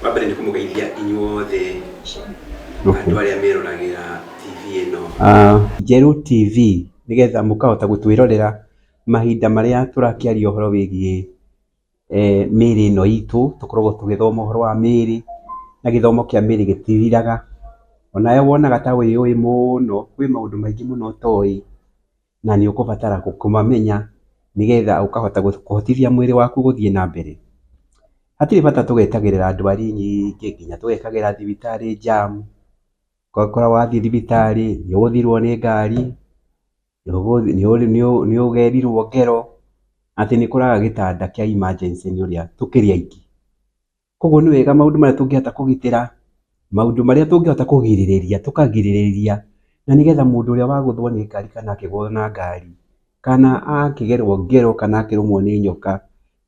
Wa mbere nĩ kũmũgeithia inyuothe andũ arĩa meroragĩra TV ĩno Njerũ TV, nĩgetha mũkahota gũtwĩrorera mahinda marĩa tũrakĩaria ũhoro wĩgiĩ mĩĩrĩ ĩno itũ. Tũkoragwo tũgĩthoma ũhoro wa mĩĩrĩ, na gĩthomo kĩa mĩĩrĩ gĩtithiraga. Onawe wonaga ta wĩyũĩ mũno, kwĩ maũndũ maingĩ mũno ũtoĩ, na nĩ ũkũbatara kũmamenya nĩgetha ũkahota kũhotithia mwĩrĩ waku gũthiĩ na mbere. Hatirĩ bata tũgetagĩrĩra ndwari nyingĩ nginya tũgekagĩra thibitarĩ jam, ũgakora wathiĩ thibitarĩ nĩ ũgũthirwo nĩ ngari, nĩ ũgerirwo ngero, atĩ nĩ kũraga gĩtanda kĩa emergency nĩ ũrĩa tũkĩrĩ aingĩ. Koguo nĩ wega maũndũ marĩa tũngĩhota kũgitĩra, maũndũ marĩa tũngĩhota kũgirĩrĩria tũkagirĩrĩria, na nĩgetha mũndũ ũrĩa wagũthwo nĩ ngari kana akĩgũthwo na ngari, kana akĩgerwo ngero kana akĩrũmwo nĩ nyoka,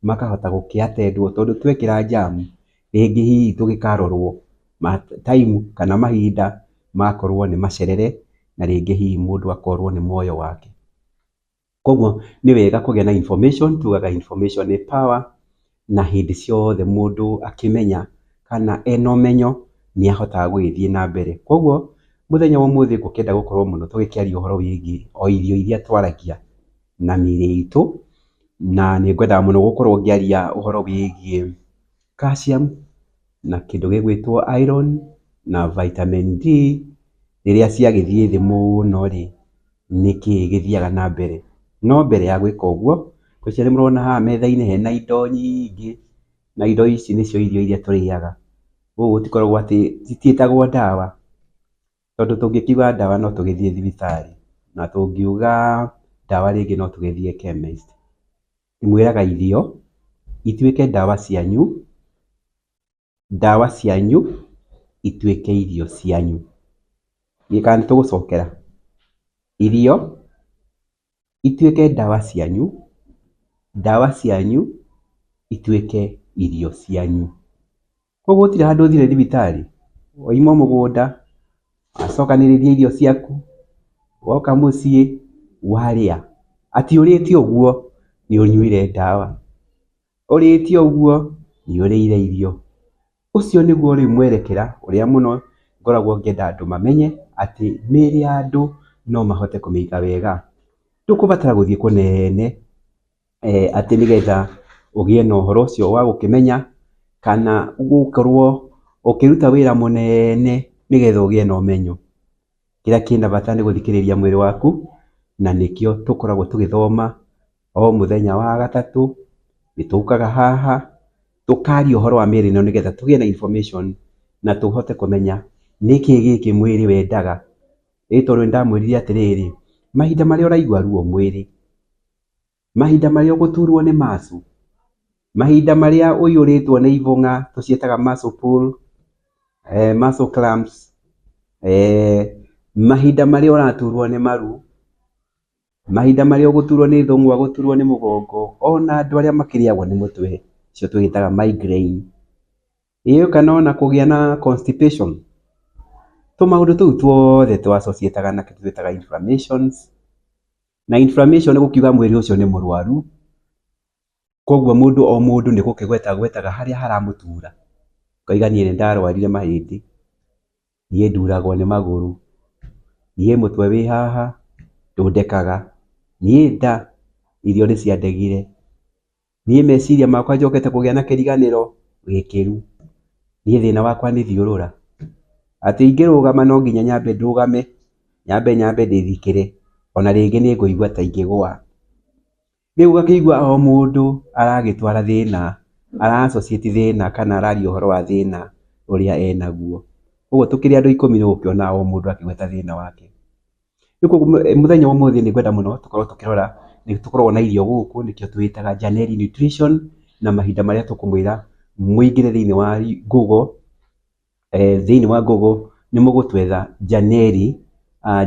makahota gũkĩ attend wo, tondũ twekĩra jam rĩngĩ hihi tũgĩkarorwo time kana mahinda magakorwo nĩ macerere, na rĩngĩ hihi mũndũ akorwo nĩ muoyo wake. Koguo nĩ wega kũgĩa na information, tugaga information nĩ power, na hĩndĩ ciothe mũndũ akĩmenya kana ena ũmenyo nĩ ahotaga gũgĩthiĩ na mbere. Koguo mũthenya wa ũmũthĩ ngũkĩenda gũkorwo mũno tũgĩkĩaria ũhoro wĩgiĩ o irio iria twaragia na mĩĩrĩ itũ, na nĩ ngwendaga mũno gũkorwo ngĩaria ũhoro wĩgiĩ calcium na kĩndũ gĩgwĩtwo iron na vitamin D, rĩrĩa ciagĩthiĩ thĩ mũno rĩ, nĩkĩ gĩthiaga na mbere. No mbere ya gwĩka ũguo, ngwĩciria nĩ mũrona haha metha-inĩ hena indo nyingĩ, na indo ici nĩcio irio iria tũrĩaga. Gũkũ gũtikoragwo atĩ citiĩtagwo ndawa, tondũ tũngĩkiuga ndawa no tũgĩthiĩ thibitarĩ, na tũngiuga ndawa rĩngĩ no tũgĩthiĩ chemist. Ndĩmwĩraga irio ituĩke ndawa cianyu, ndawa cianyu ituĩke irio cianyu. Ndiũĩ kana nĩ tũgũcokera. Irio ituĩke ndawa cianyu, ndawa cianyu ituĩke irio cianyu. Koguo gũtirĩ handũ ũthire thibitarĩ, wauma mũgũnda, wacokanĩrĩria irio ciaku, woka mũciĩ, warĩa. Atĩ ũrĩte ũguo nĩ ũnyuire ndawa, ũrĩte ũguo nĩ ũrĩire irio. Ũcio nĩguo rĩu mwerekera ũrĩa mũno ngoragwo ngĩenda andũ mamenye atĩ mĩĩrĩ ya andũ no mahote kũmĩiga wega. Ndũkũbatara gũthiĩ kũnene atĩ nĩgetha ũgĩe na ũhoro ũcio wa gũkĩmenya kana gũkorwo ũkĩruta wĩra mũnene nĩgetha ũgĩe na ũmenyo. Kĩrĩa kĩna bata nĩ gũthikĩrĩria mwĩrĩ waku, na nĩkĩo tũkoragwo tũgĩthoma o mũthenya wa gatatũ, nĩ tũkaga haha tũkaria ũhoro wa mĩĩrĩ ĩno nĩgetha tũgĩe na information na tũhote kũmenya nĩkĩ gĩkĩ mwĩrĩ wendaga. Ĩ tondũ nĩ ndamwĩrire atĩrĩrĩ, mahinda marĩa ũraigua ruo mwĩrĩ, mahinda marĩa ũgũturwo nĩ muscle, mahinda marĩa ũiyũrĩtwo nĩ ibũng'a tũciĩtaga muscle pull, muscle cramps, mahinda marĩa ũraturwo nĩ maru, mahinda marĩa ũgũturwo nĩ thũng'wa, gũturwo nĩ mũgongo, ona andũ arĩa makĩrĩagwo nĩ mũtwe, icio tũgĩtaga migraine, ĩ kana ona kũgĩa na constipation, tũmaũndũ tũu tuothe tũ associate na kĩndũ twĩtaga inflammations, na inflammation nĩ gũkiuga mwĩrĩ ũcio nĩ mũrwaru, koguo mũndũ o mũndũ nĩ gũkĩgweta agwetaga harĩa haramũtura, ũkauga niĩ nĩ ndarwarire mahĩndĩ, niĩ nduragwo nĩ magũrũ, niĩ mũtwe wĩ haha ndũndekaga, niĩ nda irio nĩ ciandegire, niĩ meciria makwa njokete kũgĩa na kĩriganĩro gĩkĩru, niĩ thĩna wakwa nĩ thiũrũra, atĩ ingĩrũgama no nginya nyambe ndũgame, nyambe nyambe ndĩthikĩre, ona rĩngĩ nĩ ngũigua ta ingĩgũa. Rĩu ũgakĩigua o mũndũ aragĩtwara thĩna, ara associate thĩna kana araria ũhoro wa thĩna ũrĩa enaguo. Koguo tũkĩrĩ andũ 10 nĩ ũgũkĩona o mũndũ akĩgweta thĩna wake. Rĩu koguo mũthenya wa ũmũthĩ nĩ ngwenda mũno tũkorwo tũkĩrora, nĩ tũkoragwo na irio gũkũ nĩkĩo twĩtaga Janeli Nutrition, na mahinda marĩa tũkũmwĩra mũingĩre thĩinĩ wa Google, thĩinĩ wa Google nĩ mũgũtwetha Janeli,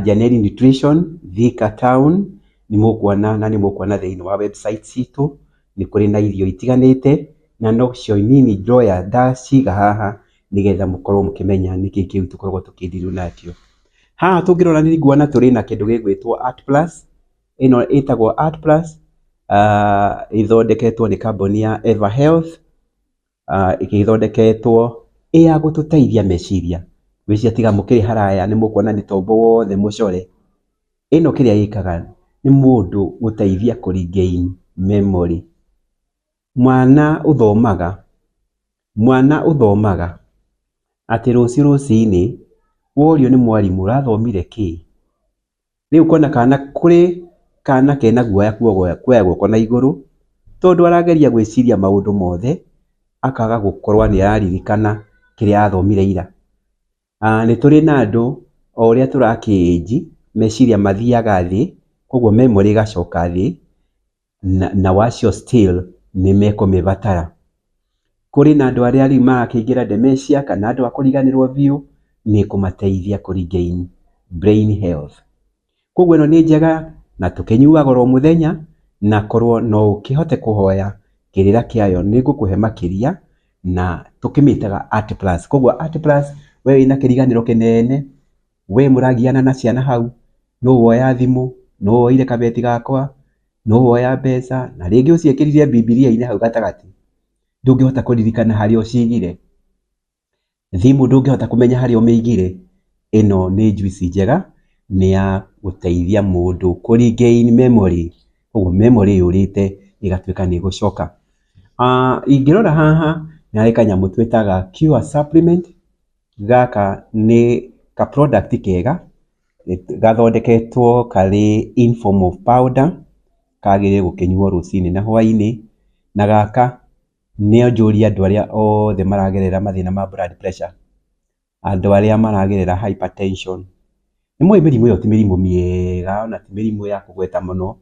Janeli Nutrition Thika Town, nĩ mũkuona na nĩ mũkuona thĩinĩ wa website citũ, nĩ kũrĩ na irio itiganĩte, na nocio nini ndoya ndaciga haha nĩgetha mũkorwo mũkĩmenya nĩkĩ kĩu tũkoragwo tũkĩ deal nakĩo. Haha tũngĩrora nĩ nguona tũrĩ na kĩndũ gĩgwĩtwo Art Plus, ĩno ĩtagwo Art Plus, ĩthondeketwo nĩ kambuni ya Ever Health, ĩgĩthondeketwo Ĩ ya gũtũteithia meciria. Ngwĩciria tiga mũkĩrĩ haraya nĩ mũkuona nĩ tombo wothe mũcore. Ĩno kĩrĩa ĩkaga nĩ mũndũ gũteithia kũ regain memory. Mwana ũthomaga, mwana ũthomaga atĩ rũciũ rũcinĩ worio nĩ mwarimũ ũrathomire kĩ? Rĩu ũkona kana kũrĩ kana kena guoya kuoya guoko na igũrũ tondũ arageria gwĩciria maũndũ mothe akaga gũkorwo nĩ araririkana kĩrĩa arathomire ira. Nĩ tũrĩ na andũ o ũrĩa tũrakĩ age meciria mathiaga thĩ, koguo memory ĩgacoka thĩ, nao acio still nĩ mekũmĩbatara. Kũrĩ na andũ arĩa rĩu marakĩingĩra dementia kana andũ a kũriganĩrwo biũ, nĩ ĩkũmateithia kũ regain brain health. Koguo ĩno nĩ njega na tũkĩnyuaga oro mũthenya, na korwo no ũkĩhote kũhoya kĩrĩra kĩayo nĩ ngũkũhe makĩria, na tũkĩmĩtaga Art Plus. Koguo Art Plus we wĩna kĩriganĩro kĩnene, we mũragiana na ciana hau, nũ woya thimũ, nũ woire kabeti gakwa, nũ woya mbeca, na rĩngĩ ũciĩkĩrire Bibilia-inĩ hau gatagatĩ, ndũngĩhota kũririkana harĩa ũcigire. Thimũ ndũngĩhota kũmenya harĩa ũmĩigire. Ĩno nĩ njuici njega, nĩ ya gũteithia mũndũ kũ regain memory, koguo memory yũrĩte ĩgatuĩka nĩ ĩgũcoka. Ingĩrora haha nĩ harĩ kanyamũ twĩtaga Cure Supplement, gaka nĩ ka product kega, gathondeketwo karĩ in form of powder, kagĩrĩire gũkĩnyuo rũcinĩ na hwainĩ, na gaka no njũrie andũ arĩa othe maragerera mathĩna ma blood pressure, andũ arĩa maragerera hypertension. Nĩ mũĩ mĩrimũ ĩyo ti mĩrimũ mĩega ona ti mĩrimũ ya kũgweta mũno.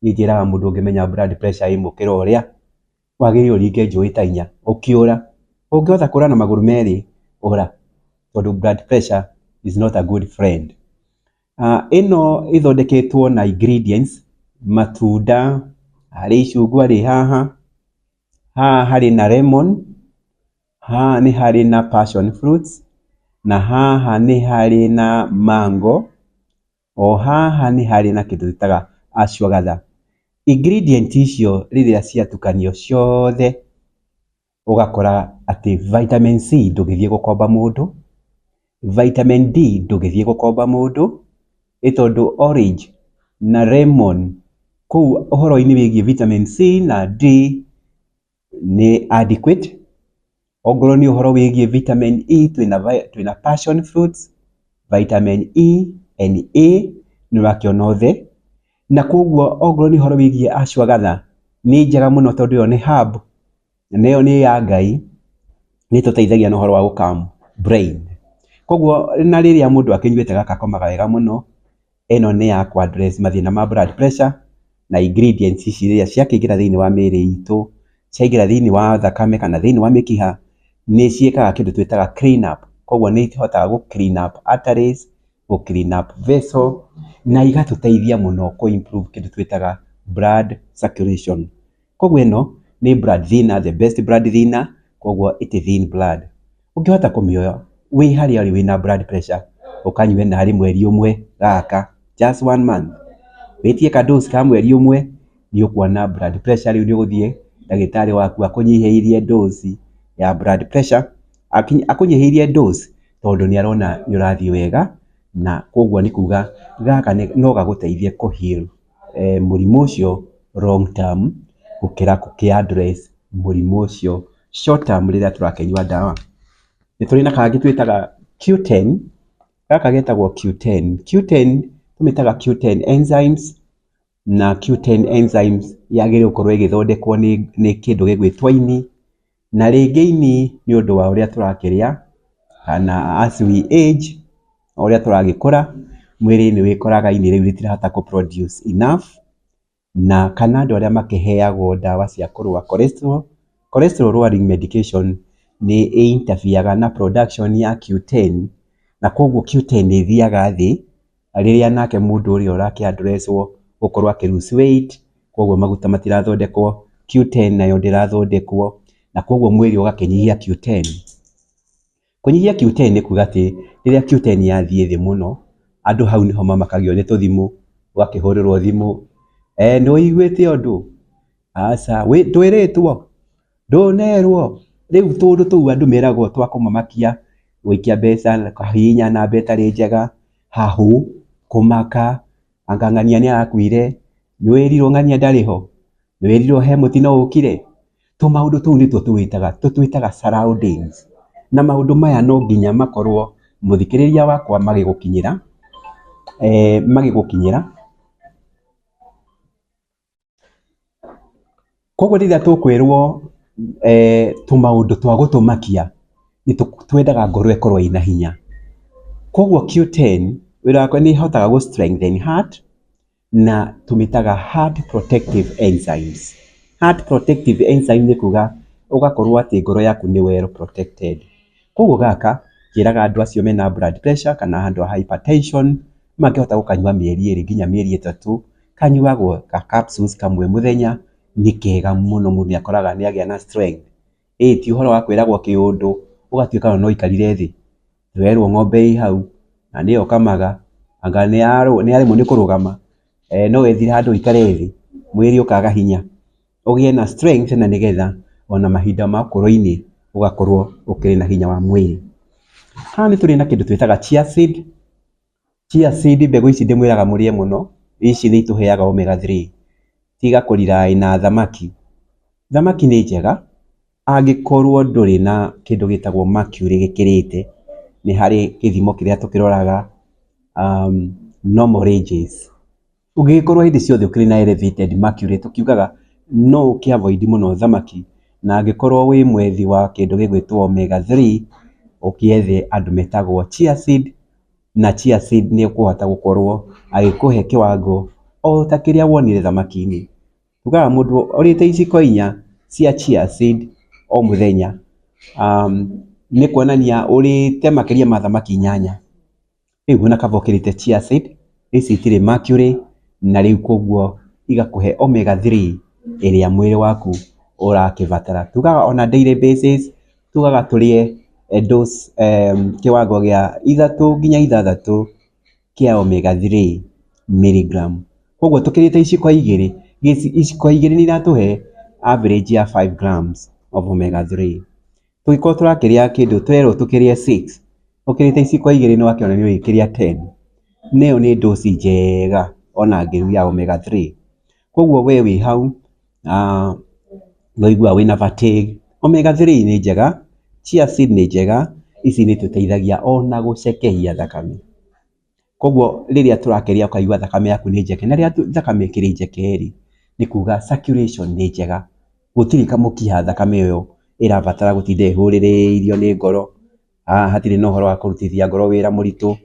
Niĩ njĩraga mũndũ ũngĩmenya blood pressure ĩ mũkĩra ũrĩa, wagĩrĩire ũringe njũĩ ta inya ũkĩũra. Ũngĩhota kũra na magũrũ merĩ, ũra, tondũ blood pressure is not a good friend. Ĩno ĩthondeketwo na ingredients, matunda, harĩ icungwa rĩ haha, haha harĩ na lemon, haha nĩ harĩ na passion fruits, na haha nĩ harĩ na mango, o haha nĩ harĩ na kĩndũ twĩtaga ashwagandha. Ingredient icio rĩrĩa ciatukanio ciothe, ũgakora atĩ vitamin C ndũngĩthiĩ gũkomba mũndũ, vitamin D ndũngĩthiĩ gũkomba mũndũ, ĩ tondũ orange na lemon kũu ũhoro-inĩ wĩgiĩ vitamin C na D nĩ adequate. Ongorwo nĩ ũhoro wĩgiĩ vitamin E twĩna passion fruits, vitamin E and A nĩ ũrakĩona othe, na koguo ongorwo nĩ ũhoro wĩgiĩ ashwagandha nĩ njega mũno tondũ ĩyo nĩ herb na ĩyo nĩ ya Ngai, nĩ ĩtũteithagia na ũhoro wa gũ calm brain. Koguo na rĩrĩa mũndũ akĩnyuĩte gaka akomaga wega mũno, ĩno nĩ ya kũ address mathĩna ma blood pressure na ingredients ici rĩrĩa ciakĩingĩra thĩinĩ wa mĩĩrĩ itũ, ciaingĩra thĩinĩ wa thakame kana thĩinĩ wa mĩkiha, nĩ ciĩkaga kĩndũ twĩtaga clean up. Koguo nĩ ihotaga gũ clean up arteries, gũ clean up vessel, na igatũteithia mũno kũ improve kĩndũ twĩtaga blood circulation. Koguo ĩno nĩ blood thinner, the best blood thinner, koguo it thin blood. Ũngĩhota kũmĩoya wĩ harĩa ũrĩ wĩna blood pressure, ũkanyue narĩ mweri ũmwe gaka, just one month, wĩtie ka dose ka mweri ũmwe, nĩ ũkuona blood pressure rĩu nĩ ũgũthiĩ ndagĩtarĩ waku akũnyihĩirie dose ya blood pressure, akũnyihĩirie dose tondũ nĩ arona nĩ ũrathiĩ wega, na koguo nĩ kuga gaka no gagũteithie kũ heal mũrimũ ũcio long term gũkĩra gũkĩ address mũrimũ ũcio short term rĩrĩa tũrakĩnyua ndawa. Nĩ tũrĩ na kangĩ twĩtaga Q10, gaka getagwo Q10. Q10 tũmĩtaga Q10 enzymes, na Q10 enzymes yagĩrĩirwo gũkorwo ĩgĩthondekwo nĩ kĩndũ gĩgwĩtwo ini, na rĩngĩ ini nĩ ũndũ wa ũrĩa tũrakĩrĩa, kana as we age, o ũrĩa tũragĩkũra, mwĩrĩ nĩ wĩkoraga ini rĩu rĩtirahota kũ produce enough, na kana andũ arĩa makĩheagwo ndawa cia kũrũa cholesterol, cholesterol lowering medication nĩ ĩ-interfere na production ya Q10, na koguo Q10 nĩ ĩthiaga thĩ, rĩrĩa nake mũndũ ũrĩa ũrakĩ address wo gũkorwo akĩ lose weight, koguo maguta matirathondekwo, Q10 nayo ndĩrathondekwo, na koguo mwĩrĩ ũgakĩnyihia Q10. Kũnyihia Q10 nĩ kuga atĩ rĩrĩa Q10 yathiĩ thĩ mũno, andũ hau nĩho mamakagio nĩ tũthimũ, ũgakĩhũrĩrwo thimũ, nĩ ũiguĩte ũndũ? Aca, ndwĩrĩtwo? Ndũnerwo? Rĩu tũũndũ tũu andũ meragwo twa kũmamakia, gũikia mbeca, kũhihinya namba ĩtarĩ njega, hahũ, kũmaka, anga ng'ania nĩ arakuire, nĩ wĩrirwo ng'ania ndarĩ ho, nĩ wĩrirwo he mũtino ũkire. Tũmaũndũ tũu nĩtuo tũwĩtaga, tũtwĩtaga surroundings. Na maũndũ maya no nginya makorwo mũthikĩrĩria wakwa magĩgũkinyĩra, magĩgũkinyĩra. Koguo rĩrĩa tũkwĩrwo tũmaũndũ twa gũtũmakia, nĩ twendaga ngoro ĩkorwo ĩna hinya. Koguo Q10 wĩra wakwa nĩ ĩhotaga gũ strengthen heart na tũmĩtaga heart protective enzymes. Heart protective enzyme nĩ kuga ũgakorwo atĩ ngoro yaku nĩ well protected. Koguo gaka njĩraga andũ acio mena blood pressure kana andũ a hypertension mangĩhota gũkanyua mĩeri 2 nginya mĩeri 3, kanyuagwo ga capsules kamwe mũthenya, nĩ kega mũno, mũndũ nĩ akoraga nĩ agĩa na strength. Ĩ ti ũhoro wa kwĩragwo kĩũndũ ũgatuĩka ona no ũikarire thĩ, werwo ng'ombe ĩ hau na nĩyo ũkamaga, anga nĩ yaremwo nĩ kũrũgama, no wethire handũ ũikare thĩ, mwĩrĩ ũkaga hinya. Ũgĩe na strength na nĩgetha ona mahinda ma ũkũrũ-inĩ ũgakorwo ũkĩrĩ na hinya wa mwĩrĩ. Haha nĩ tũrĩ na kĩndũ twĩtaga chia seed. Chia seed mbegũ ici ndĩmwĩraga mũrĩe mũno, ici nĩ itũheaga omega 3. Tiga kũ rely na thamaki. Thamaki nĩ njega angĩkorwo ndũrĩ na kĩndũ gĩtagwo mercury gĩkĩrĩte, nĩ harĩ gĩthimo kĩrĩa tũkĩroraga normal ranges. Ũngĩgĩkorwo hĩndĩ ciothe ũkĩrĩ na elevated mercury, tũkiugaga no ũkĩ avoid mũno thamaki, na angĩkorwo wĩ mwethi wa kĩndũ gĩgwĩtwo omega 3, ũkĩethe andũ metagwo chia seed, na chia seed nĩ ũkũhota gũkorwo agĩkũhe kĩwango o ta kĩrĩa wonire thamaki-inĩ. Tugaga mũndũ ũrĩte iciko 4 cia chia seed o mũthenya, nĩ kuonania ũrĩte makĩria ma thamaki 8. Rĩu ona kaba ũkĩrĩte chia seed, ici itirĩ mercury, na rĩu koguo igakũhe omega 3 ĩrĩa mwĩrĩ waku ũrakĩbatara. Tugaga on a daily basis, tugaga tũrĩe dose, kĩwango gĩa 3 nginya 6 kĩa omega 3 milligram. Koguo tũkĩrĩte iciko 2, iciko 2 nĩ iratũhe average ya 5 grams of omega 3. Tũngĩkorwo tũrakĩrĩa kĩndũ twerwo tũkĩrĩe 6, ũkĩrĩte iciko 2 nĩ wakĩona nĩ ũrĩkĩrĩa 10. Na ĩyo nĩ dose njega ona ngĩru ya omega 3. Koguo we wĩ hau nĩ ũiguaga wĩna fatigue, omega 3 nĩ njega, chia seed nĩ njega, ici nĩ itũteithagia ona gũcekehia thakame. Koguo rĩrĩa tũrakĩrĩa ũkaigua thakame yaku nĩ njeke, na rĩrĩa thakame ĩkĩrĩ njeke rĩ, nĩ kuga circulation nĩ njega, gũtirĩ kamũkiha thakame ĩyo ĩrabatara gũtinda ĩhũrĩrĩirio nĩ ngoro, haha hatirĩ na ũhoro wa kũrutithia ngoro wĩra mũritũ.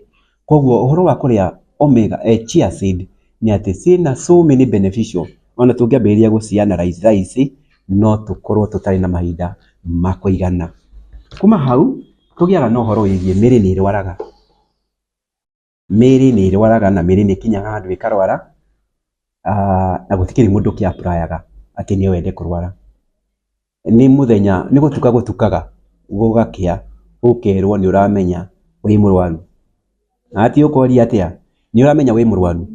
Koguo ũhoro wa kũrĩa omega, chia seed nĩ atĩ ciĩna so many beneficial, ona tũngĩambĩrĩria gũci analyze thaa ici no tũkorwo tũtarĩ na mahinda ma kũigana. Kuma hau tũgĩaga na ũhoro wĩgiĩ mĩĩrĩ nĩ ĩrwaraga. Mĩĩrĩ nĩ ĩrwaraga na mĩĩrĩ nĩ ĩkinyaga handũ ĩkarwara, na gũtikĩrĩ mũndũ ũkĩ apply aga atĩ no wende kũrwara. Nĩ mũthenya, nĩ gũtuka gũtukaga, gũgakĩa, ũkerwo nĩ ũramenya wĩ mũrwaru. Na ti ũkoria atĩa, nĩ ũramenya wĩ mũrwaru.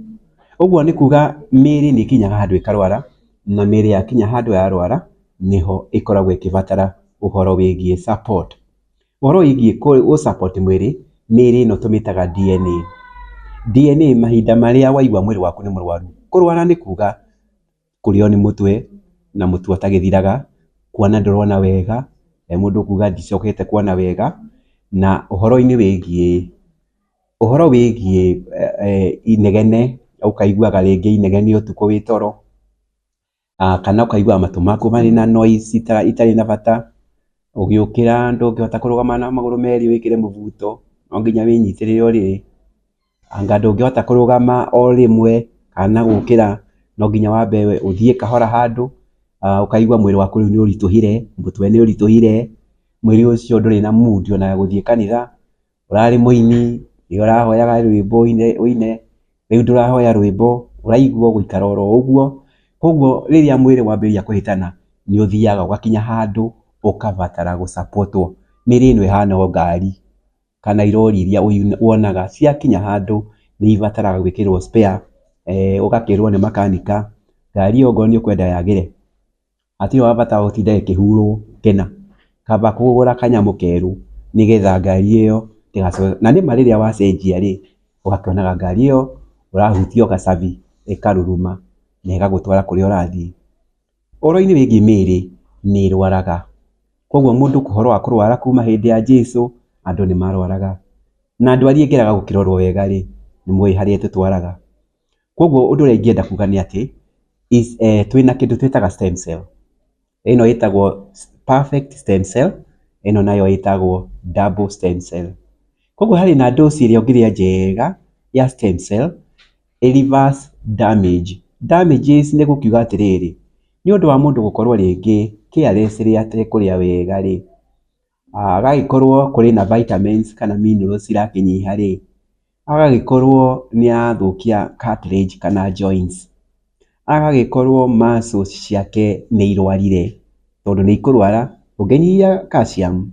Ũguo nĩ kuga mĩĩrĩ nĩ ĩkinyaga handũ ĩkarwara, na mĩĩrĩ yakinya handũ yarwara, nĩho ĩkoragwo ĩkĩbatara ũhoro wĩgiĩ support. Ũhoro wĩgiĩ gũ support mwĩrĩ, mĩĩrĩ ĩno tũmĩtaga DNA. DNA mahinda marĩa waigua mwĩrĩ waku nĩ mũrwaru. Kũrwara nĩ kuga kũrĩo nĩ mũtwe, na mũtwe ũtagĩthiraga, kuona ndũrona wega, mũndũ kuga ndicokete kuona wega, na ũhoro-inĩ wĩgiĩ ũhoro wĩgiĩ inegene, ũkaiguaga rĩngĩ inegene ũtukũ wĩ toro, kana ũkaiguaga matũ maku marĩ na noise itarĩ na bata, ũgĩũkĩra ndũngĩhota kũrũgama na magũrũ merĩ wĩkĩre mũbuto, no nginya wĩnyitĩrĩre ũrĩrĩ, anga ndũngĩhota kũrũgama o rĩmwe kana gũkĩra, no nginya wambe ũthiĩ kahora handũ, ũkaigua mwĩrĩ waku rĩu nĩ ũritũhire, mũtwe nĩ ũritũhire, mwĩrĩ ũcio ndũrĩ na mood ona ya gũthiĩ kanitha, ũrarĩ mũini, nĩ ũrahoyaga rwĩmbo ũine, rĩu ndũrahoya rwĩmbo, ũraigua ũgũikara oro ũguo. Koguo rĩrĩa mwĩrĩ wambĩrĩria kũhĩtana, nĩ ũthiaga ũgakinya handũ ũkabatara gũ support wo. Mĩĩrĩ ĩno ĩhana o ngari kana irori iria wonaga ciakinya handũ nĩ ibataraga gwĩkĩrwo spare, ũgakĩrwo nĩ makanika, ngari ĩyo okorwo nĩ ũkwenda yagĩre, hatirĩ wa bata wa gũtinda ĩkĩhurwo kĩna. Kaba kũgũra kanyamũ kerũ nĩgetha ngari ĩyo ndĩgacoke. Na nĩma rĩrĩa wacenjia rĩ, ũgakĩonaga ngari ĩyo ũrahutia o gacabi ĩkaruruma na ĩgagũtwara kũrĩa ũrathiĩ. Ũhoro-inĩ wĩgiĩ mĩĩrĩ nĩ ĩrwaraga. Koguo mũndũ ũhoro wa kũrwara kuma hĩndĩ ya Jesu andũ nĩ marwaraga. Na ndwari ĩngĩrega gũkĩrorwo wega rĩ, nĩ mũĩ harĩa ĩtũtwaraga. Koguo ũndũ ũrĩa ingĩenda kuga nĩ atĩ, twĩna kĩndũ twĩtaga stem cell. Ĩno ĩtagwo perfect stem cell, ĩno nayo ĩtagwo double stem cell. Koguo harĩ na dose ĩrĩa ũngĩrĩa njega ya stem cell, ĩ reverse damage. Damages nĩ gũkiuga atĩrĩrĩ, nĩ ũndũ wa mũndũ gũkorwo rĩngĩ careless rĩrĩa atekũrĩa wega rĩ, agagĩkorwo kũrĩ na vitamins kana minerals irakĩnyiha rĩ, agagĩkorwo nĩ arathũkia cartilage kana joints, agagĩkorwo muscles ciake nĩ irwarire, tondũ nĩ ikũrwara ũngĩnyihia calcium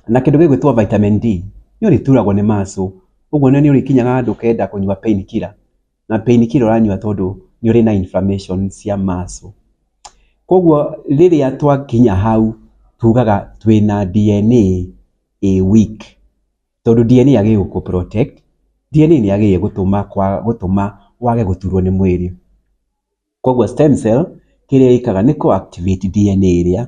na kĩndũ gĩgwĩtwo vitamin D, nĩ ũrĩturagwo nĩ muscle, ũguo nĩ ũrĩkinyaga handũ ũkenda kũnyua pain killer, na pain killer ũranyua tondũ nĩ ũrĩ na inflammation cia muscle. Koguo rĩrĩa twakinya hau tugaga twĩna DNA ĩ weak, tondũ DNA yagĩrĩirwo gũkũ protect, DNA nĩ yagĩrĩire gũtũma wage gũturwo nĩ mwĩrĩ. Koguo stem cell kĩrĩa ĩkaga nĩ kũ activate DNA ĩrĩa,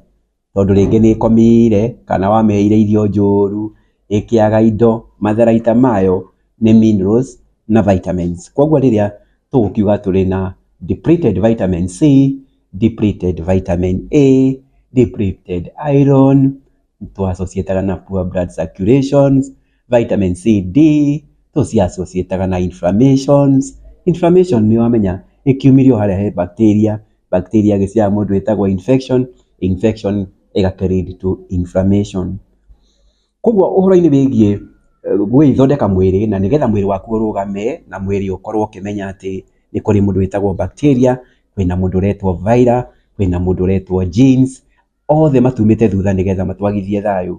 tondũ rĩngĩ nĩ ĩkomire kana wamĩheire irio njũru, ĩkĩaga indo, matharaita mayo nĩ minerals na vitamins. Koguo rĩrĩa tũgũkiuga tũrĩ na depleted vitamin C, depleted vitamin A, depleted iron, tũ associate na poor blood circulations, vitamin C, D, tũci associate na inflammations. Inflammation nĩ wamenya ĩkiumire o harĩa he bacteria, bacteria ĩgĩciara mũndũ wĩtagwo infection, infection ĩgakĩ lead to inflammation. Koguo ũhoro-inĩ wĩgiĩ gwĩthondeka mwĩrĩ na nĩgetha mwĩrĩ waku ũrũgame na mwĩrĩ ũkorwo ũkĩmenya atĩ nĩ kũrĩ mũndũ wĩtagwo bacteria, kwĩna mũndũ ũretwo viral, kwĩna mũndũ ũretwo genes, othe matumĩte thutha nĩgetha matwagithie thayũ,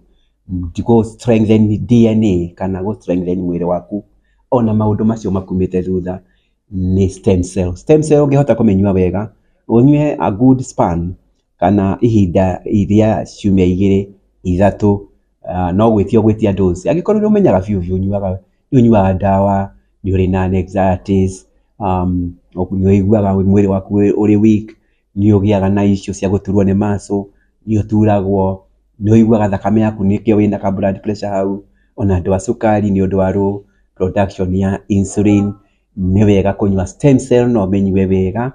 gũ strengthen DNA kana gũ strengthen mwĩrĩ waku. Ona maũndũ macio makumĩte thutha nĩ stem cell. Stem cell ũngĩhota kũmĩnyua wega, ũnyue a good span kana ihinda rĩa ciumia igĩrĩ, ithatũ, no gwĩtia ũgwĩtia dose. Angĩkorwo nĩ ũmenyaga biũ biũ nĩ ũnyuaga ndawa, nĩ ũrĩ na anxieties, nĩ ũiguaga mwĩrĩ waku ũrĩ weak, nĩ ũgĩaga na issue cia gũturwo nĩ muscle, nĩ ũturagwo, nĩ ũiguaga thakame yaku nĩkĩo wĩna ka blood pressure hau, ona andũ a cukari nĩ ũndũ wa low production ya insulin, nĩ wega kũnyua stem cell na ũmĩnyue wega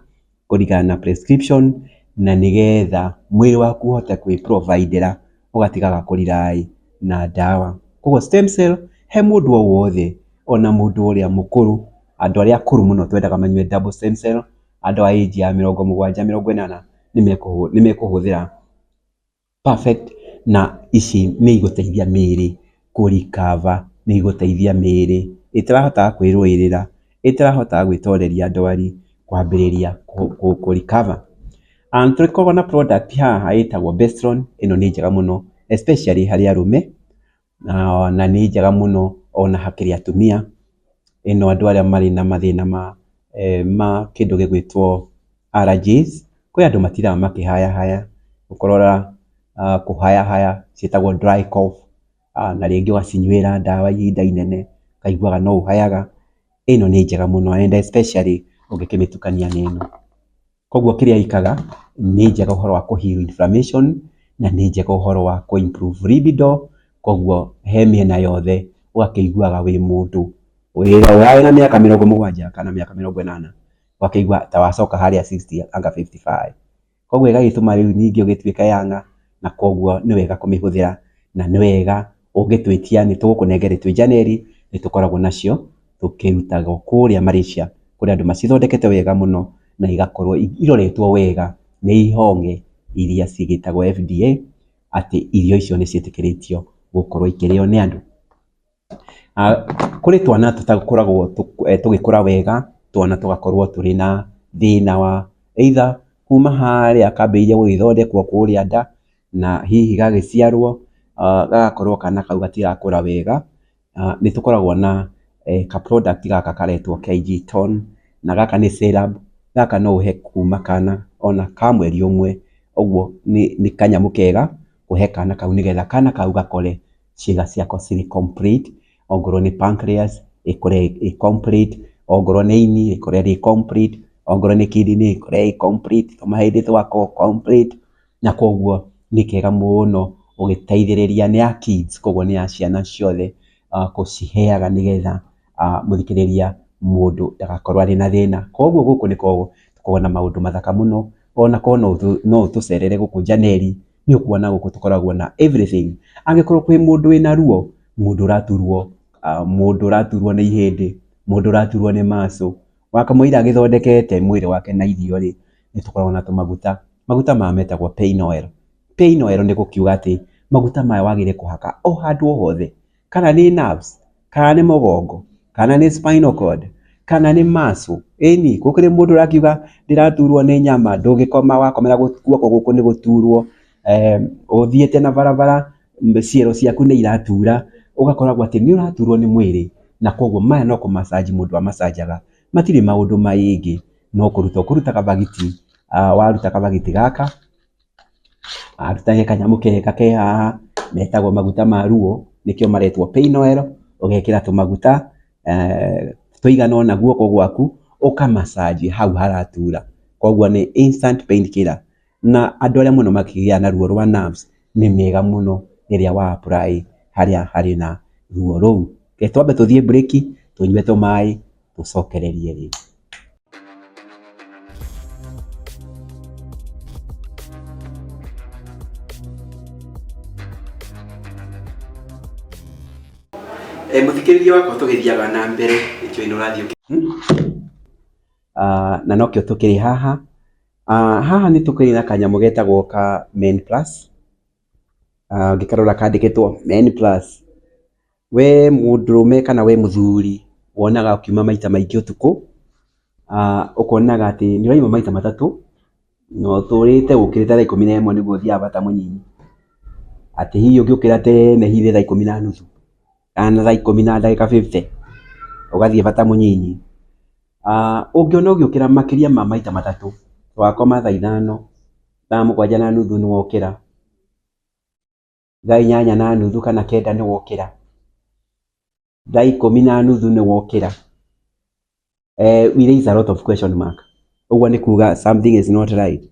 kũringana na prescription, na nĩgetha mwĩrĩ waku ũhote kwĩ provide ĩra ũgatigaga kũ rely na ndawa. Koguo stem cell he mũndũ o wothe ona mũndũ ũrĩa mũkũrũ, andũ arĩa akũrũ mũno twendaga manyue double stem cell, andũ a age ya 70, 80 nĩ mekũhũthĩra perfect, na ici nĩ igũteithia mĩĩrĩ kũ recover, nĩ igũteithia mĩĩrĩ ĩtarahotaga kwĩrũĩrĩra, ĩtarahotaga gwĩtoreria ndwari kwambĩrĩria kũ recover. Tũkoragwo na product haha ĩtagwo Bestron, ĩno nĩ njega mũno especially harĩ arũme, na nĩ njega mũno ona hakĩrĩ atumia. Ĩno andũ arĩa marĩ na mathĩna ma kĩndũ gĩgwĩtwo allergies, kwĩ andũ matindaga makĩhayahaya, ũkorora kũhayahaya ciĩtagwo dry cough, na rĩngĩ ũgacinyuĩra ndawa ihinda inene ũkaiguaga no ũhayaga. Ĩno nĩ njega mũno and especially ũngĩkĩmĩtukania na ĩno. Koguo kĩrĩa ĩkaga nĩ njega ũhoro wa kũ heal inflammation, na nĩ njega ũhoro wa kũ improve libido, koguo he mĩena yothe ũgakĩiguaga wĩ mũndũ wĩna mĩaka 70 kana mĩaka 80, ũgakĩigua ta wacoka harĩa 60 anga 55. Koguo ĩgagĩtũma rĩu ningĩ ũgĩtuĩke younger, na koguo nĩ wega kũmĩhũthĩra, na nĩ wega ũngĩtwĩtia nĩ tũgũkũnengera twĩ Janeli, nĩ tũkoragwo nacio tũkĩrutagwo kũrĩa Malaysia, kũrĩ andũ macithondekete wega mũno na igakorwo iroretwo wega nĩ ihonge iria cigĩtagwo FDA atĩ irio icio nĩ ciĩtĩkĩrĩtio gũkorwo ikĩrĩo nĩ andũ. Kũrĩ twana tũtakoragwo tũgĩkũra wega, twana tũgakorwo tũrĩ na thĩna wa either kuma harĩa kambĩrĩirie gũgĩthondekwo kũrĩa nda, na hihi gagĩciarwo gagakorwo kana kau gatirakũra wega. Nĩ tũkoragwo na ka product gaka karetwo KG Tone, na gaka nĩ syrup. Gaka no ũhe kuma kana ona ka mweri ũmwe Ũguo nĩ kanyamũ kega kũhe kana kau nĩgetha kana kau gakore ciĩga ciako cirĩ complete, ongorwo nĩ pancreas ĩkũre ĩ complete, ongorwo nĩ ini rĩkũre rĩ complete, ongorwo nĩ kidney ĩkũre ĩ complete, tũmahĩndĩ twako complete, na koguo nĩ kega mũno ũgĩteithĩrĩria nĩ ya kids, koguo nĩ ya ciana ciothe kũciheaga nĩgetha mũthikĩrĩria mũndũ ndagakorwo arĩ na thĩna. Koguo gũkũ nĩko tũkoragwo na maũndũ mathaka mũno, ona korwo no ũtũcerere gũkũ Njaneri, nĩ ũkuona gũkũ tũkoragwo na everything. Angĩkorwo kwĩ mũndũ wĩna ruo, mũndũ ũraturwo, mũndũ ũraturwo nĩ ihĩndĩ, mũndũ ũraturwo nĩ muscle, wakamũira agĩthondekete mwĩrĩ wake na irio rĩ, nĩ tũkoragwo na tũmaguta. Maguta maya metagwo pain oil. Pain oil nĩ gũkiuga atĩ maguta maya wagĩrĩire kũhaka o handũ o hothe, kana nĩ nerves, kana nĩ mũgongo, kana nĩ spinal cord, kana nĩ muscle. Ĩni, gũkĩrĩ mũndũ ũrakiuga ndĩraturwo nĩ nyama, ndũngĩkoma wakomera guoko gũkũ nĩ gũturwo, ũthiĩte na barabara ciero ciaku nĩ iratura, ũgakoragwo atĩ nĩ ũraturwo nĩ mwĩrĩ, na koguo maya no kũ massage mũndũ amacanjaga, matirĩ maũndũ maingĩ, no kũruta ũkũruta kabagiti, waruta kabagiti gaka, waruta he kanyamũ kega ke haha, metagwo maguta ma ruo, nĩkĩo maretwo pain oil, ũgekĩra tũmaguta tũigana ũna guoko gwaku, ũka massage hau haratura, koguo nĩ instant pain killer. Na andũ arĩa mũno makĩgĩa na ruo rwa nerves nĩ mega mũno rĩrĩa wa apply harĩa harĩ na ruo rũu. Reke twambe tũthiĩ break, tũnyue tũmaĩ, tũcokererie rĩngĩ. Mũthikĩrĩria wakwa tũgĩthiaga na mbere nĩkĩo nĩ ũrathiĩ na nokĩo tũkĩrĩ haha. Haha nĩ tũkĩrĩ na kanyamũ getagwo ka Men Plus. Ũngĩkarora kandĩkĩtwo Men Plus. We mũndũrũme kana we mũthuri wonaga ũkiuma maita maingĩ ũtukũ, ũkonaga atĩ nĩ ũrauma maita matatũ na ũtũrĩte ũkĩrĩte thaa 11 nĩguo ũthiaga bata mũnini. Atĩ hihi ũngĩũkĩra tene hihi nĩ thaa 10:30 kana thaa 10 na ndagĩka 50 ũgathiĩ bata mũnyinyi. Ũngĩona ũgĩũkĩra makĩria ma maita matatũ, wakoma thaa 5, thaa 7:30 nĩ wokĩra, thaa 8:30 kana 9 nĩ wokĩra, thaa 10:30 nĩ wokĩra, we raise a lot of question mark. Ũguo nĩ kuga something is not right.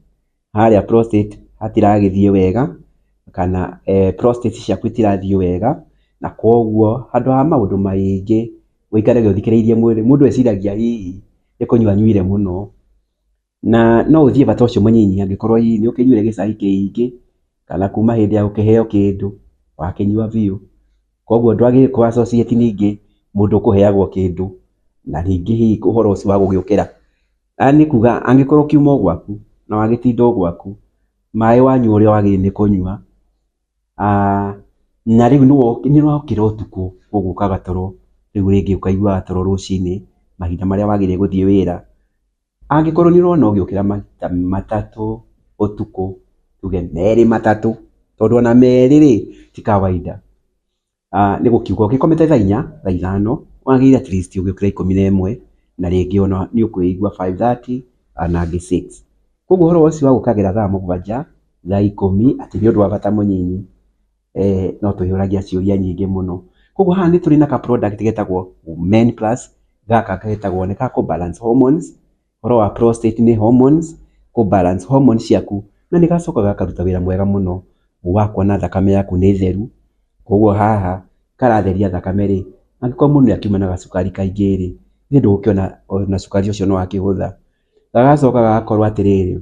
Harĩa prostate hatiragĩthiĩ wega, kana prostate ciaku itirathiĩ wega, na koguo handũ ha maũndũ maingĩ ũikarage ũthikĩrĩirie mwĩrĩ, mũndũ eciragia hihi nĩ kũnyua anyuire mũno, na no ũthiĩ bata ũcio mũnyinyi angĩkorwo hihi nĩ ũkĩnyuire gĩcai kĩingĩ, kana kuma hĩndĩ ya gũkĩheo kĩndũ wakĩnyua biũ. Koguo ndwagĩrĩire kũ associate ningĩ mũndũ ũkũheagwo kĩndũ na ningĩ hihi ũhoro ũcio wa gũgĩũkĩra. Nĩ kuga angĩkorwo ũkiuma o gwaku na wagĩtinda o gwaku, maĩ wanyua ũrĩa wagĩrĩire nĩ kũnyua, na rĩu nĩ ũrokĩra ũtukũ koguo ũkaga toro, rĩu rĩngĩ ũkaiguaga toro rũcinĩ mahinda marĩa wagĩrĩire gũthiĩ wĩra. Angĩkorwo nĩ ũrona ũgĩũkĩra maita matatũ ũtukũ, tuge merĩ matatũ, tondũ ona merĩ rĩ ti kawaida. Nĩ gũkiuga ũgĩkomete thaa 4, thaa 5, wagĩrĩire at least ũgĩũkĩra 11 na rĩngĩ ona nĩ ũkwĩigua 5:30 na angĩ 6. Koguo ũhoro ũcio wa gũkagĩra thaa 7, thaa 10 atĩ nĩ ũndũ wa bata mũnyinyi, no twĩyũragia ciũria nyingĩ mũno. Koguo haha nĩ tũrĩ na ka product getagwo Men Plus, gaka getagwo nĩ ka kũ balance hormones, ũhoro wa prostate nĩ hormones, kũ balance hormones ciaku, na nĩ gacokaga gakaruta wĩra mwega mũno wa kuona thakame yaku nĩ theru. Koguo haha karatheria thakame rĩ, angĩkorwo mũndũ nĩ akiuma na gacukari kaingĩ rĩ, nĩ ndũgũkĩona ona cukari ũcio nĩ wakĩhũtha. Gagacoka gagakorwo atĩrĩrĩ,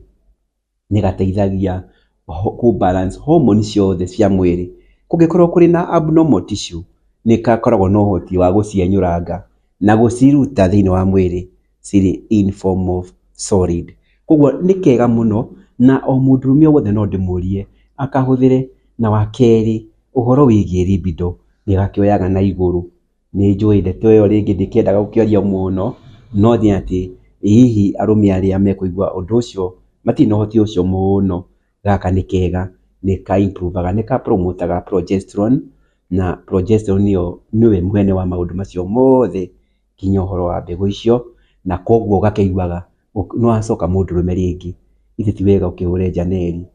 nĩ gateithagia kũ balance hormones ciothe cia mwĩrĩ. Kũngĩkorwo kũrĩ na abnormal tissue, nĩ gakoragwo na ũhoti wa gũcienyũranga na gũciruta thĩinĩ wa mwĩrĩ cirĩ in form of solid. Koguo nĩ kega mũno na o mũndũrũme wothe no ndĩmũrie akahũthĩre. Na wa kerĩ, ũhoro wĩgiĩ libido nĩ gakĩoyaga na igũrũ. Nĩ njũĩ ndeto ĩyo rĩngĩ ndĩkĩendaga gũkĩaria mũno, no nĩ atĩ hihi arũme arĩa mekũigua ũndũ ũcio matirĩ na ũhoti ũcio mũno, gaka nĩ kega, nĩ ka improve aga, nĩ ka promote aga progesterone, na progesterone nĩyo nĩwe mwene wa maũndũ macio mothe nginya ũhoro wa mbegũ icio, na koguo ũgakĩiguaga nĩ wacoka mũndũrũme rĩngĩ. Githĩ ti wega ũkĩhũre njaneri?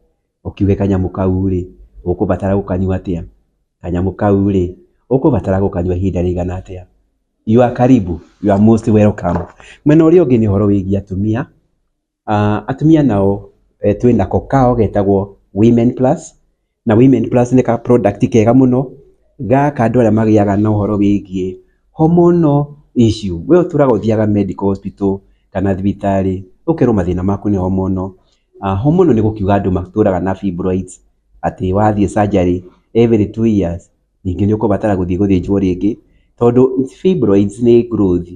Ũkiuge kanyamũ kau rĩ, ũkũbatara gũkanyua atĩa? Kanyamũ kau rĩ, ũkũbatara gũkanyua ihinda rĩigana atĩa? You are karibu, you are most welcome. Mwena ũrĩa ũngĩ nĩ ũhoro wĩgiĩ atumia. Atumia nao twĩ nako kao getagwo Women Plus, na Women Plus nĩ ka product kega mũno, gaka andũ arĩa magĩaga na ũhoro wĩgiĩ hormonal issue. We ũtũraga ũthiaga medical hospital kana thibitarĩ, ũkerwo mathĩna maku nĩ hormonal. Hormonal nĩ gũkiuga andũ matũraga na fibroids, atĩ wathiĩ surgery every 2 years, ningĩ nĩ ũkũbatara gũthiĩ gũthĩnjwo rĩngĩ, tondũ fibroids nĩ growth.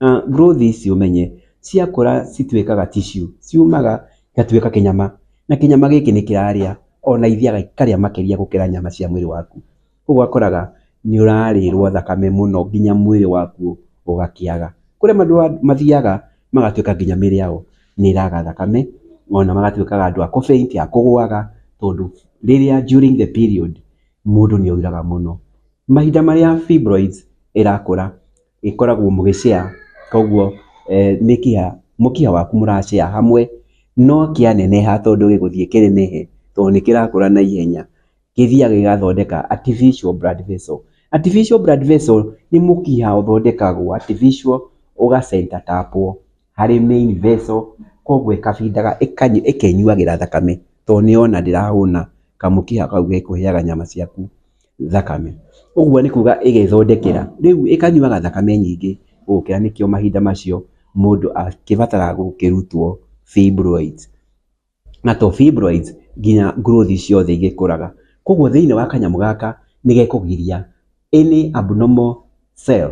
Na growth ici ũmenye ciakũra cituĩkaga tissue, ciumaga igatuĩka kĩnyama, na kĩnyama gĩkĩ nĩ kĩrarĩa ona ithiaga ikarĩa makĩria gũkĩra nyama cia mwĩrĩ waku. Koguo ũgakoraga nĩ ũrarĩrwo thakame mũno nginya mwĩrĩ waku ũgakĩaga. Kũrĩ andũ mathiaga magatuĩka nginya mĩĩrĩ yao nĩ ĩraga thakame, ona magatuĩkaga andũ a kũ faint, a kũgũaga, tondũ rĩrĩa during the period mũndũ nĩ auraga mũno. Mahinda marĩa fibroids ĩrakũra ĩkoragwo mũgĩ share, koguo mĩkiha, mũkiha waku mũra share hamwe, no kĩaneneha tondũ gĩgũthiĩ kĩnenehe tondũ nĩ kĩrakũra na ihenya, gĩthiaga gĩgathondeka artificial blood vessel. Artificial blood vessel nĩ mũkiha ũthondekagwo artificial ũga center tapwo harĩ main vessel, koguo ĩkabindaga ĩkenyuagĩra thakame tondũ nĩ yona ndĩrahũna kamũkiha kau gekũheaga nyama ciaku thakame. Ũguo nĩ kuga ĩgethondekera, rĩu ĩkanyuaga thakame nyingĩ gũgũkĩra, nĩkĩo mahinda macio mũndũ akĩbatara gũkĩrutwo fibroids. Na to fibroids, nginya growth ciothe igĩkũraga. Koguo thĩinĩ wa kanyamũ gaka nĩ gekũgiria any abnormal cell,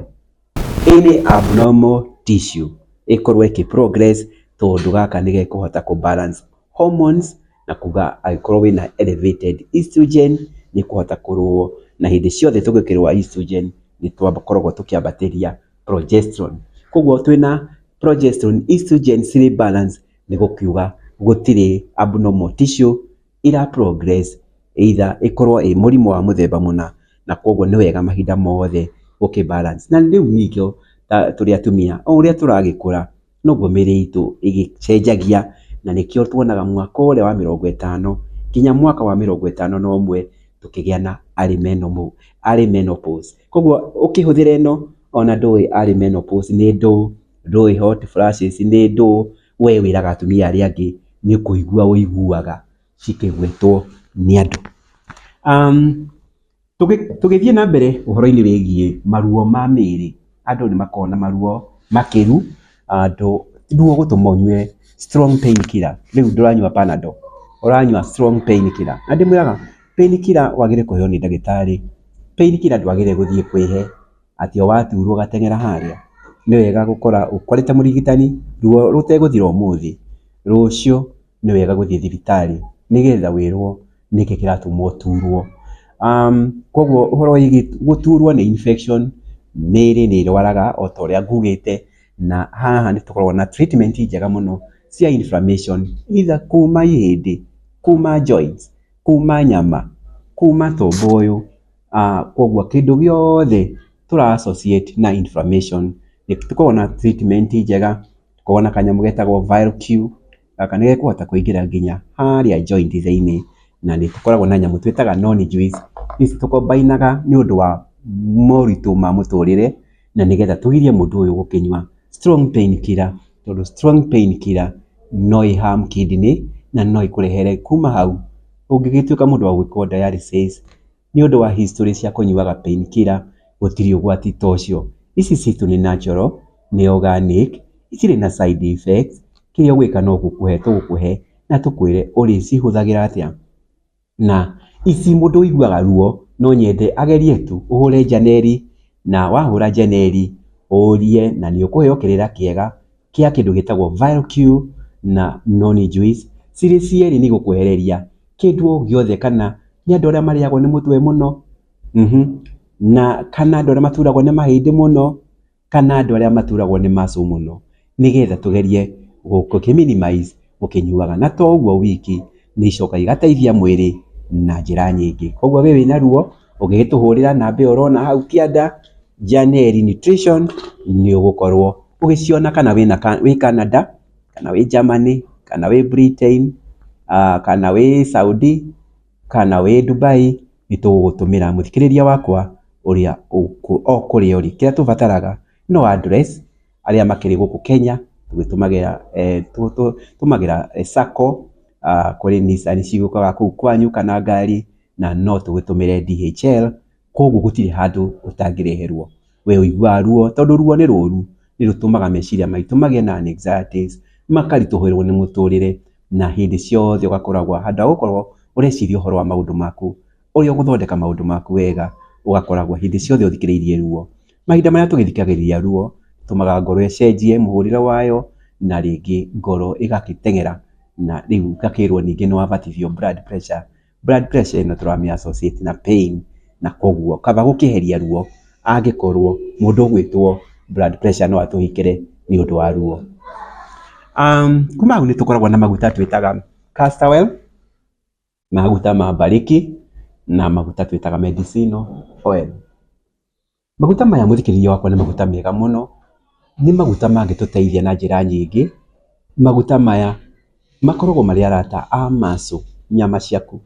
any abnormal tissue ĩkorwo ĩkĩ progress, tondũ gaka nĩ gekũhota kũ balance hormones, na kuga angĩkorwo wĩna elevated estrogen nĩ ĩkũhota kũrũo, na hĩndĩ ciothe tũgĩkĩrũa estrogen nĩ twakoragwo tũkĩambatĩria progesterone. Koguo twĩna progesterone, estrogen cirĩ balance, nĩ gũkiuga gũtirĩ abnormal tissue ira progress, either ĩkorwo ĩ mũrimũ wa mũthemba mũna, na koguo nĩ wega mahinda mothe gũkĩ balance. Na rĩu ningĩ tũrĩ atumia, o ũrĩa tũragĩkũra noguo mĩĩrĩ itũ ĩgĩcenjagia, na nĩkĩo tuonaga mwaka ũrĩa wa 50 nginya mwaka wa 51 tũkĩgĩa na early menopause. Koguo ũkĩhũthĩra ĩno ona ndũĩ early menopause nĩ ndũ, ndũĩ hot flashes nĩ ndũ, we wĩraga atumia arĩa angĩ nĩ kũigua ũiguaga cikĩgwetwo nĩ andũ. Tũgĩthiĩ na mbere ũhoro-inĩ wĩgiĩ maruo ma mĩĩrĩ, andũ nĩ makoragwo na maruo makĩru, andũ ruo gũtũma ũnyue strong pain killer. Rĩu ndũranyua Panadol, ũranyua strong pain killer. Na ndĩmwĩraga pain killer wagĩrĩire kũheo nĩ ndagĩtarĩ. Pain killer ndwagĩrĩire gũthiĩ kwĩhe atĩ o waturwo ũgateng'era harĩa. Nĩ wega gũkora ũkorete mũrigitani, ruo rũtegũthira ũmũthĩ, rũciũ nĩ wega gũthiĩ thibitarĩ nĩgetha wĩrwo nĩkĩ kĩratũma ũturwo. Koguo ũhoro wĩgiĩ gũturwo nĩ infection, mĩĩrĩ nĩ ĩrwaraga o ta ũrĩa ngugĩte, na haha nĩ tũkoragwo na treatment njega mũno cia inflammation, either kuma ihĩndĩ, kuma joints, kuma nyama, kuma tombo ũyũ. Koguo kĩndũ gĩothe tũra associate na inflammation nĩ tũkoragwo na treatment njega, tũkoragwo na kanyamũ getagwo Vial-Q, gaka nĩ gekũhota kũingĩra nginya harĩa joint thĩinĩ, na nĩ tũkoragwo na nyamũ twĩtaga noni juice, ici tũkombainaga nĩ ũndũ wa moritũ ma mũtũrĩre, na nĩgetha tũgirie mũndũ ũyũ gũkĩnyua strong pain killer, tondũ strong pain killer no ĩ harm kidney na no ĩkũrehere kuma hau ũngĩgĩtuĩka mũndũ wa gwĩkwo dialysis nĩ ũndũ wa history cia kũnyuaga pain killer, gũtirĩ ũgwati ta ũcio. Ici citũ nĩ natural, nĩ organic, itirĩ na side effects, kĩrĩa ũgwĩka no gũkũhe tũgũkũhe na tũkwĩre ũrĩcihũthagĩra atĩa. Na ici mũndũ ũiguaga ruo no nyende agerie tu ũhũre Janeli, na wahũra Janeli ũrie na nĩ ũkũheo kĩrĩra kĩega kĩa kĩndũ gĩtagwo Vial-Q na noni juice, cirĩ cierĩ nĩ igũkwehereria kĩndũ o gĩothe, kana nĩ andũ arĩa marĩagwo nĩ mũtwe mũno, na kana andũ arĩa maturagwo nĩ mahĩndĩ mũno, kana andũ arĩa maturagwo nĩ muscle mũno, nĩgetha tũgerie gũkĩ minimize gũkĩnyuaga. Na to ũguo wiki, nĩ icokaga igateithia mwĩrĩ na njĩra nyingĩ. Koguo we wĩna ruo ũngĩgĩtũhũrĩra namba ĩyo ũrona hau kĩanda, Janeli Nutrition, nĩ ũgũkorwo ũgĩciona, kana wĩna wĩ Canada, kana wĩ Germany, kana wĩ Britain. Kana wĩ Saudi, kana wĩ Dubai, nĩ tũgũgũtũmĩra mũthikĩrĩria wakwa ũrĩa o kũrĩa ũrĩ. Kĩrĩa tũbataraga no address, arĩa makĩrĩ gũkũ Kenya, tũgĩtũmagĩra tũmagĩra sacco, kũrĩ Nissan cigũkaga kũu kwanyu kana ngari, na no tũgũtũmĩre DHL, koguo gũtirĩ handũ ũtangĩreherwo. We ũiguaga ruo, tondũ ruo nĩ rũru, nĩ rũtũmaga meciria maitũ magĩe na anxieties, makaritũhĩrwo nĩ mũtũrĩre, na hĩndĩ ciothe ũgakoragwo handũ ha gũkorwo ũreciria ũhoro wa maũndũ maku, ũrĩa ũgũthondeka maũndũ maku wega, ũgakoragwo hĩndĩ ciothe ũthikĩrĩirie ruo. Mahinda marĩa tũgĩthikagĩrĩria ruo, tũmaga ngoro ĩcenjie mũhũrĩre wayo, na rĩngĩ ngoro ĩgagĩteng'era, na rĩu ũgakĩrwo ningĩ nĩ wabatithio blood pressure. Blood pressure ĩno tũramĩ associate na pain, na koguo kaba gũkĩeheria ruo, angĩkorwo mũndũ ũgwĩtwo blood pressure no atũhikĩre nĩ ũndũ wa ruo. Kuma hau nĩ tũkoragwo na maguta twĩtaga castor oil, maguta ma mbarĩki, na maguta twĩtaga medicinal oil. Maguta maya mũthikĩrĩria wakwa nĩ maguta mega mũno, nĩ maguta mangĩtũteithia na njĩra nyingĩ. Maguta maya makoragwo marĩ arata a muscle, nyama ciaku.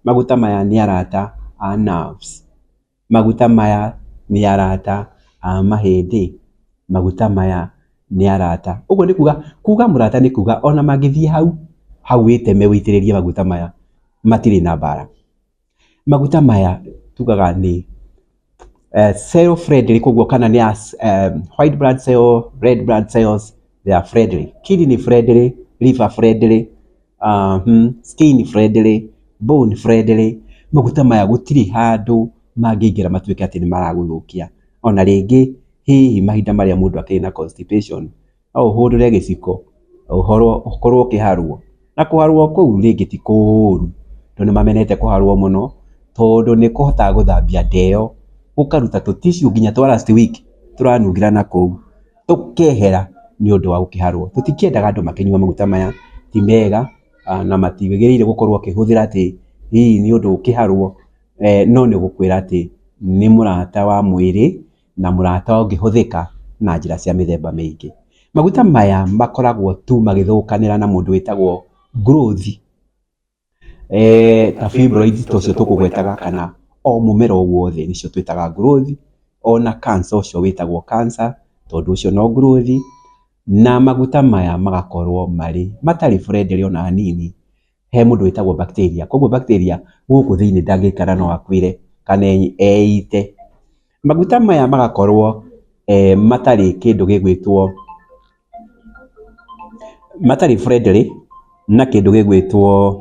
Maguta maya nĩ arata a nerves. Maguta maya nĩ arata a mahĩndĩ. Maguta maya nĩ arata. Ũguo nĩ kuga, kuga mũrata nĩ kuga ona mangĩthiĩ hau, hau wĩteme wĩitĩrĩrie maguta maya, matirĩ na mbara. Maguta maya tugaga nĩ cell friendly, koguo kana nĩ white blood cell, red blood cells, they are friendly. Kidney friendly, liver friendly, skin friendly, bone friendly. Maguta maya gũtirĩ handũ mangĩingĩra matuĩke atĩ nĩ maragũthũkia. Ona rĩngĩ hihi mahinda marĩa mũndũ akĩrĩ na constipation, no ũhũndũre gĩciko, ũkorwo ũkĩharwo. Na kũharwo kũu rĩngĩ ti kũũru, tondũ nĩ mamenete kũharwo mũno, tondũ nĩ kũhotaga gũthambia ndeo, gũkaruta tũ tissue nginya twa last week tũranungĩra na kũu, tũkehera nĩ ũndũ wa gũkĩharwo. Tũtikĩendaga andũ makĩnyua maguta maya, ti mega, na matiagĩrĩire gũkorwo ũkĩhũthĩra atĩ hihi nĩ ũndũ ũkĩharwo, no nĩ gũkwĩra atĩ nĩ mũrata wa mwĩrĩ na mũrata ũngĩhũthĩka na njĩra cia mĩthemba mĩingĩ. Maguta maya makoragwo tu magĩthũkanĩra na mũndũ wĩtagwo growth, ta fibroids tũcio tũkũgwetaga, kana o mũmera o wothe nĩcio twĩtaga growth, ona cancer ũcio wĩtagwo cancer, tondũ ũcio no growth. Na maguta maya magakorwo marĩ matarĩ friendly ona hanini he mũndũ wĩtagwo bacteria. Koguo bacteria gũkũ thĩinĩ ndangĩikara no akuĩre kana eite. Maguta maya magakorwo matarĩ kĩndũ gĩgwĩtwo, matarĩ friendly na kĩndũ gĩgwĩtwo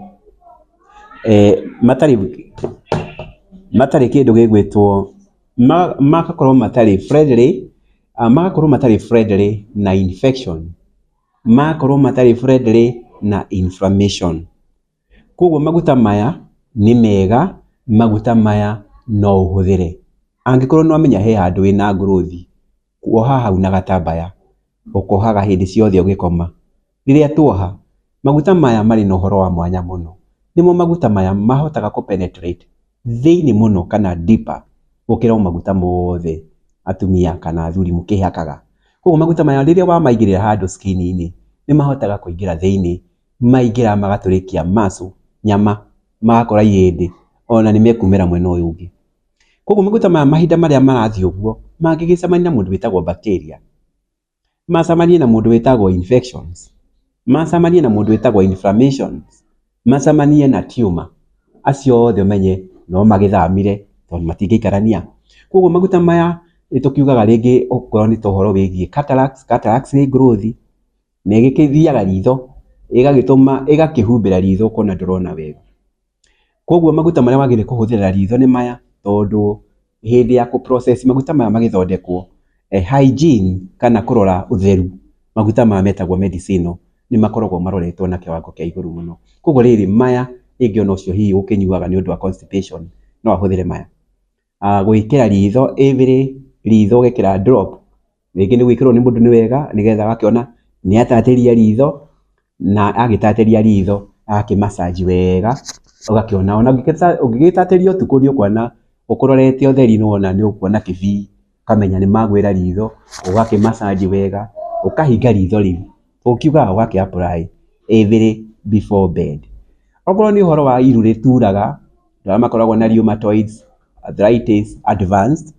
matarĩ kĩndũ gĩgwĩtwo, magakorwo matarĩ friendly, magakorwo matarĩ friendly na infection, magakorwo matarĩ friendly na inflammation. Koguo maguta maya nĩ mega, maguta maya no ũhũthĩre. Angĩkorwo nĩ wamenya he handũ wĩna growth, kuoha hau na gatambaya, ũkohaga hĩndĩ ciothe ũgĩkoma. Rĩrĩa tuoha, maguta maya marĩ na ũhoro wa mwanya mũno. Nĩmo maguta maya mahotaga kũ penetrate thĩinĩ mũno kana deeper gũkĩra o maguta mothe atumia kana athuri mũkĩhakaga. Koguo maguta maya rĩrĩa wamaigĩrĩra handũ skin-inĩ, nĩ mahotaga kũingĩra thĩinĩ, maingĩra magatũrĩkia muscle, nyama, magakora ihĩndĩ, ona nĩ mekumĩra mwena ũyũ ũngĩ. Koguo maguta maya mahinda marĩa marathiĩ ũguo, mangĩgĩcemania na mũndũ wĩtagwo bacteria, macemanie na mũndũ wĩtagwo infections, macemanie na mũndũ wĩtagwo inflammations, macemanie na tumor, acio othe ũmenye no magĩthamire tondũ matingĩikarania. Koguo maguta maya nĩ tũkiugaga rĩngĩ okorwo nĩ ta ũhoro wĩgiĩ cataracts, cataracts nĩ growth, na ĩgĩkĩthiaga ritho, ĩgagĩtũma ĩgakĩhumbĩra ritho ũkona ndũrona wega. Koguo maguta marĩa wagĩrĩire kũhũthĩra ritho nĩ maya, tondũ hĩndĩ ya kũ process maguta maya magĩthondekwo, hygiene kana kũrora ũtheru, maguta maya metagwo medicinal nĩ makoragwo maroretwo na kĩwango kĩa igũrũ mũno. Koguo rĩrĩ maya rĩngĩ ona ũcio hihi ũkĩnyuaga nĩ ũndũ wa constipation no ahũthĩre maya. Gwĩkĩra ritho every ritho ũgekĩra drop, rĩngĩ nĩ gwĩkĩrwo nĩ mũndũ nĩ wega nĩgetha agakĩona nĩ atatĩria ritho, na agĩtatĩria ritho agakĩ massage wega, ũgakĩona ona ũngĩgĩtatĩria ũtukũ nĩ ũkuona ũkũrorete ũtheri nĩ wona nĩ ũkuona kĩbii, ũkamenya nĩ magwĩra ritho, ũgakĩ massage wega, ũkahinga ritho rĩu, ũkiugaga ũgakĩ apply every before bed. Okorwo nĩ ũhoro wa iru rĩturaga, andũ arĩa makoragwo na rheumatoids, arthritis, advanced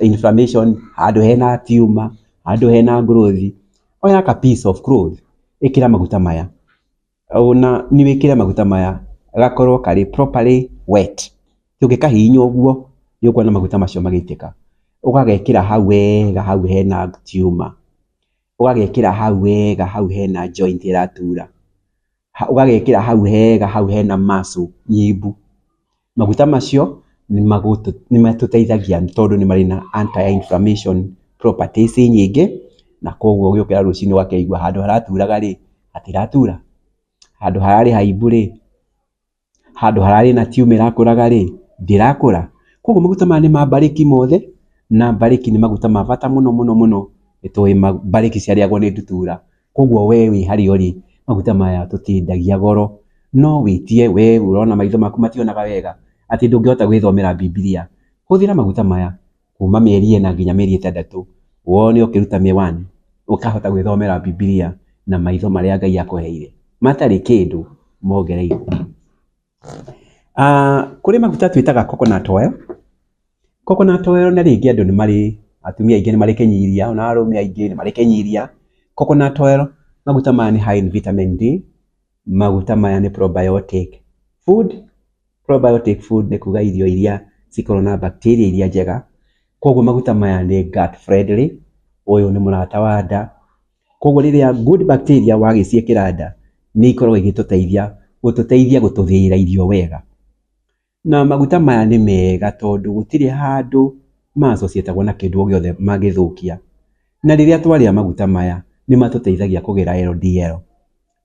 inflammation, handũ hena tumor, handũ hena growth, oya ka piece of cloth, ĩkĩra maguta maya. Ona nĩ wĩkĩre maguta maya gakorwo karĩ properly wet. Ũngĩkahihinya ũguo nĩ ũkuona maguta macio magĩitĩka. Ũgagekĩra hau wega hau hena tumor, ũgagekĩra hau wega hau hena joint ĩratura, ũgagekĩra hau wega hau hena muscle nyimbu. Maguta macio nĩ matũteithagia tondũ nĩ marĩ na anti-inflammation properties nyingĩ, na koguo ũgĩũkĩra rũcinĩ ũgakĩigua handũ haraturaga rĩ, hatiratura, handũ hararĩ haimbu rĩ, handũ hararĩ na tumor ĩrakũraga rĩ, ndĩrakũra. Koguo maguta maya nĩ ma mbarĩki mothe, na mbarĩki nĩ maguta ma bata mũno mũno mũno. Nĩ tũĩ mbarĩki ciarĩagwo nĩ ndutura. Koguo we wĩ harĩa ũrĩ, maguta maya tũtiendagia goro. No wĩtie we ũrona maitho maku mationaga wega, atĩ ndũngĩhota gwĩthomera Bibilia. Hũthĩra maguta maya kuma mĩeri 4 nginya mĩeri 6, wone ũkĩruta mĩwani, ũkahota gwĩthomera Bibilia na maitho marĩa Ngai akũheire, matarĩ kĩndũ mongereirwo. Kũrĩ maguta twĩtaga coconut oil. Coconut oil na rĩngĩ andũ nĩ marĩ, atumia aingĩ nĩ marĩ kĩnyiria, ona arũme aingĩ nĩ marĩ kĩnyiria. Coconut oil, maguta maya nĩ high in vitamin D, maguta maya nĩ probiotic food. Probiotic food nĩ kuga irio iria cikoragwo na bacteria iria njega. Koguo maguta maya nĩ gut friendly, ũyũ nĩ mũrata wa nda. Koguo rĩrĩa good bacteria wagĩciĩkĩra nda, nĩ ikoragwo igĩtũteithia gũtũteithia gũtũthĩĩra irio wega. Na maguta maya nĩ mega tondũ gũtirĩ handũ ma-associate-agwo na kĩndũ o gĩothe mangĩthũkia. Na rĩrĩa twarĩa maguta maya nĩ matũteithagia kũgĩra LDL.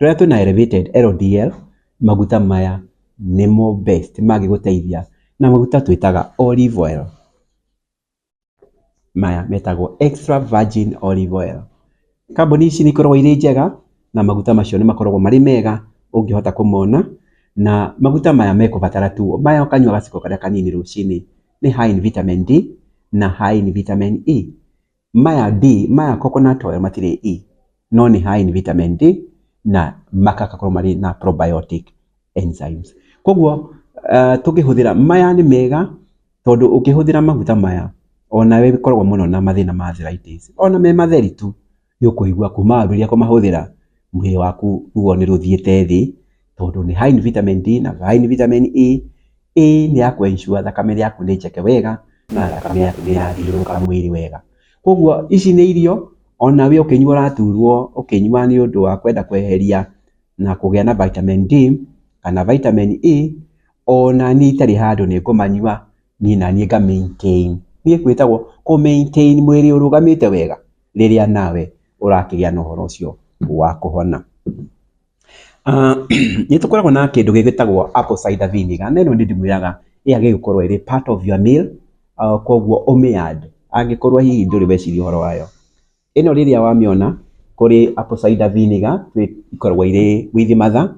Rĩrĩa twĩna elevated LDL, maguta maya nĩmo best mangĩgũteithia. Na maguta twĩtaga olive oil. Maya metagwo extra virgin olive oil. Kambuni ici nĩ ikoragwo irĩ njega na maguta macio nĩ makoragwo marĩ mega ũngĩhota kũmona. Na maguta maya mekũbatara tu, maya ũkanyua gaciko karĩa kanini rũcinĩ, nĩ high in vitamin D na high in vitamin E. Maya D, maya coconut oil matirĩ E, no nĩ high in vitamin D na magakorwo marĩ na probiotic enzymes. Koguo tũngĩhũthĩra maya nĩ mega tondũ ũkĩhũthĩra maguta maya onawe ũkoragwo mũno na mathĩna ma arthritis, ona me matheri tu nĩ ũkũigua kuma wambĩrĩria kũmahũthĩra mwĩrĩ waku ruo nĩ rũthiĩte thĩ tondũ nĩ high in vitamin D na high in vitamin E. E nĩ ya kũ ensure thakame yaku nĩ njeke wega na thakame yaku nĩ ĩrathiũrũrũka mwĩrĩ wega. Koguo ici nĩ irio onawe ũkĩnyua ũraturwo, ũkĩnyua nĩ ũndũ wa kwenda kweheria na kũgĩa na vitamin D kana vitamin E, ona niĩ itarĩ handũ nĩ ngũmanyua niĩ naniĩ nga maintain. Niĩ gwĩtagwo kũ maintain mwĩrĩ ũrũgamĩte wega rĩrĩa nawe ũrakĩgĩa na ũhoro ũcio wa kũhona. Nĩ tũkoragwo na kĩndũ gĩgĩtagwo apple cider vinegar, na ĩno nĩ ndĩmwĩraga ĩyagĩrĩirwo gũkorwo ĩrĩ part of your meal, koguo ũmĩ add angĩkorwo hihi ndũrĩ weciria ũhoro wayo. Ĩno rĩrĩa wamĩona kũrĩ apple cider vinegar ikoragwo irĩ with mother,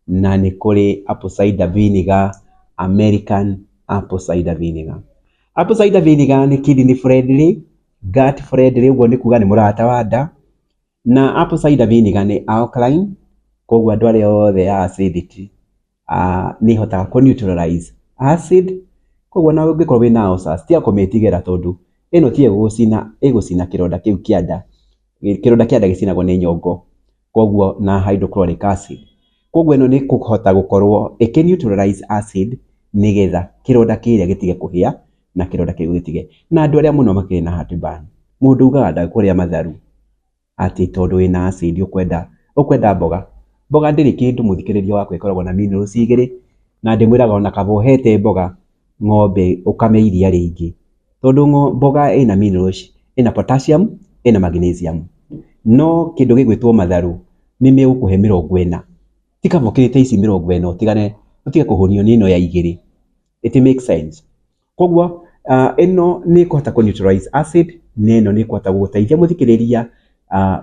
na nĩ kũrĩ apple cider vinegar, American apple cider vinegar. Apple cider vinegar nĩ kidney friendly, gut friendly, ũguo nĩ kuga nĩ mũrata wa nda. Na apple cider vinegar nĩ alkaline, koguo andũ arĩa othe a acidity nĩ ĩhotaga kũ neutralize acid, koguo ona ũngĩkorwo wĩna ulcers tiga kũmĩtigĩra tondũ ĩno tiyo ĩgũgũcina, ĩgũcina kĩronda kĩu kĩa nda. Kĩronda kĩa nda gĩcinagwo nĩ nyongo, koguo na hydrochloric acid. Koguo ĩno nĩ kũhota gũkorwo ĩkĩ neutralize acid nĩgetha kĩronda kĩrĩa gĩtige kũhĩa na kĩronda kĩu gĩtige. Na andũ arĩa mũno makĩrĩ na heartburn, mũndũ ugaga ndakũrĩa matharũ atĩ tondũ wĩna acid ũkwenda mboga. Mboga ndĩrĩ kĩndũ mũthikĩrĩria wakwa, ĩkoragwo na minerals igĩrĩ, na ndĩmwĩraga ona kaba ũhete mboga ng'ombe ũkame iria rĩingĩ, tondũ mboga ĩna minerals, ĩna potassium, ĩna magnesium. No kĩndũ gĩgwĩtwo matharũ nĩ megũkũhe 40. Ti kaba ũkĩrĩte ici 40 ũtigane, ũtige kũhũnio nĩ ĩno ya igĩrĩ. It makes sense. Koguo ĩno nĩ ĩkũhota kũ neutralize acid, na ĩno nĩ ĩkũhota gũgũteithia mũthikĩrĩria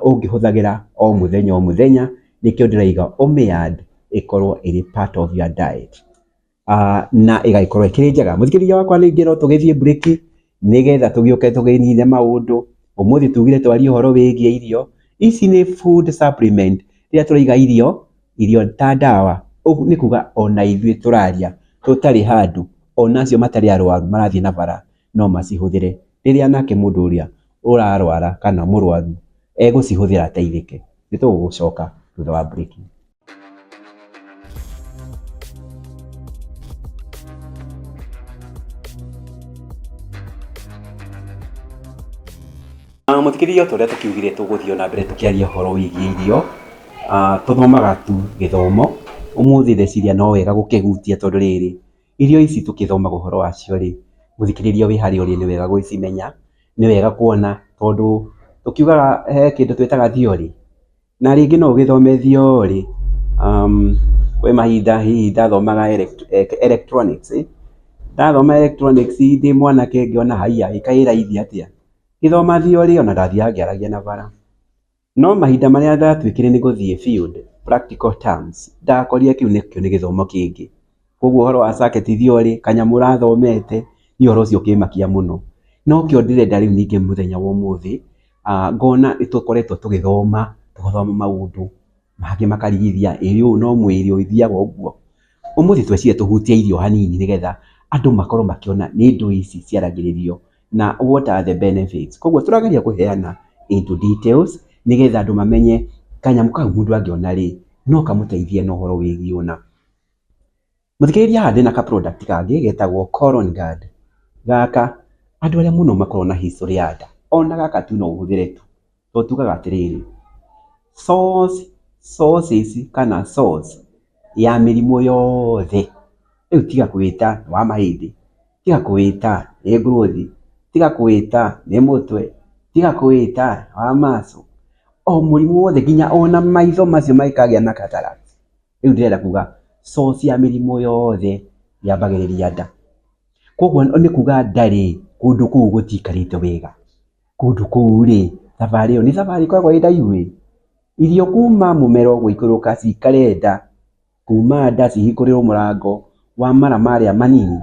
ũngĩhũthagĩra o mũthenya o mũthenya, nĩkĩo ndĩraiga ũmĩ add ĩkorwo ĩrĩ part of your diet. Na ĩgagĩkorwo ĩkĩrĩ njega. Mũthikĩrĩria wakwa ningĩ no tũgĩthiĩ break nĩgetha tũgĩũke tũkĩnine maũndũ. Ũmũthĩ tugire twarie ũhoro wĩgiĩ irio. Ici nĩ food supplement. Rĩrĩa tũraiga irio, irio ta ndawa, Ũguo nĩ kuga ona ithuĩ tũraria tũtarĩ handũ, ona acio matarĩ arwaru marathiĩ na bara no macihũthĩre rĩrĩa nake mũndũ ũrĩa ũrarwara kana mũrwaru egũcihũthĩra ateithĩke. Nĩ tũgũcoka thutha wa break. Mũthikĩrĩria, o ta ũrĩa tũkiugire tũgũthiĩ na mbere tũkĩaria ũhoro wĩgiĩ irio, tũthomaga tu gĩthomo. Ũmũthĩ ndeciria no wega gũkĩhutia tondũ rĩrĩ, irio ici tũkĩthomaga ũhoro wacio rĩ, mũthikĩrĩria wĩ harĩa ũrĩ nĩ wega gũcimenya, nĩ wega kuona tondũ tũkiugaga he kĩndũ twĩtaga theory, na rĩngĩ no ũgĩthome theory, kwĩ mahinda hihi ndathomaga electronics, ndathoma electronics ndĩ mwanake ngĩona haiya ĩ kaĩ ĩ raithi atĩa, ngĩthoma theory ona ndathiaga ngĩaragia na bara. No mahinda marĩa ndatuĩkire nĩ gũthiĩ field, practical terms, ndakorire kĩu nĩkĩo nĩ gĩthomo kĩngĩ. Koguo ũhoro wa circuit theory, kanyamũ ũrathomete, niĩ ũhoro ũcio ũkĩmakia mũno. Nokĩo ndĩrenda rĩu ningĩ mũthenya wa ũmũthĩ, ngona nĩ tũkoretwo tũgĩthoma, tũgathoma maũndũ mangĩ makarigithia, ĩ ũyũ no mwĩrĩ ũthiaga ũguo. Ũmũthĩ tweciria tũhutie irio hanini nĩgetha andũ makorwo makĩona nĩ indo ici ciaragĩrĩrio na what are the benefits. Koguo tũrageria kũheana into details nĩgetha andũ mamenye kanyamũ kau mũndũ angĩona rĩ, no kamũteithie na ũhoro wĩgiĩ ũna. Mũthikĩrĩria, haha ndĩna ka product kangĩ getagwo Colon Guard. Gaka andũ arĩa mũno makoragwo na history ya nda, ona gaka tu no ũhũthĩre tu, tondũ tugaga atĩrĩrĩ, source, sources kana source ya mĩrimũ yothe, rĩu tiga kwĩta wa mahĩndĩ, tiga kwĩta nĩ growth, tiga kwĩta nĩ mũtwe, tiga kwĩta wa maco, o mũrimũ wothe nginya ona maitho macio mangĩkagĩa na cataract. Rĩu ndĩrenda kuga source ya mĩrimũ yothe yambagĩrĩria nda. Koguo nĩ kuga nda rĩ, kũndũ kũu gũtiikarĩte wega. Kũndũ kũu rĩ, thabarĩ ĩyo nĩ thabarĩ ĩkoragwo ĩ ndaihu ĩ. Irio kuma mũmero gũikũrũka cikare nda, kuma nda cihingũrĩrwo mũrango wa mara marĩa manini,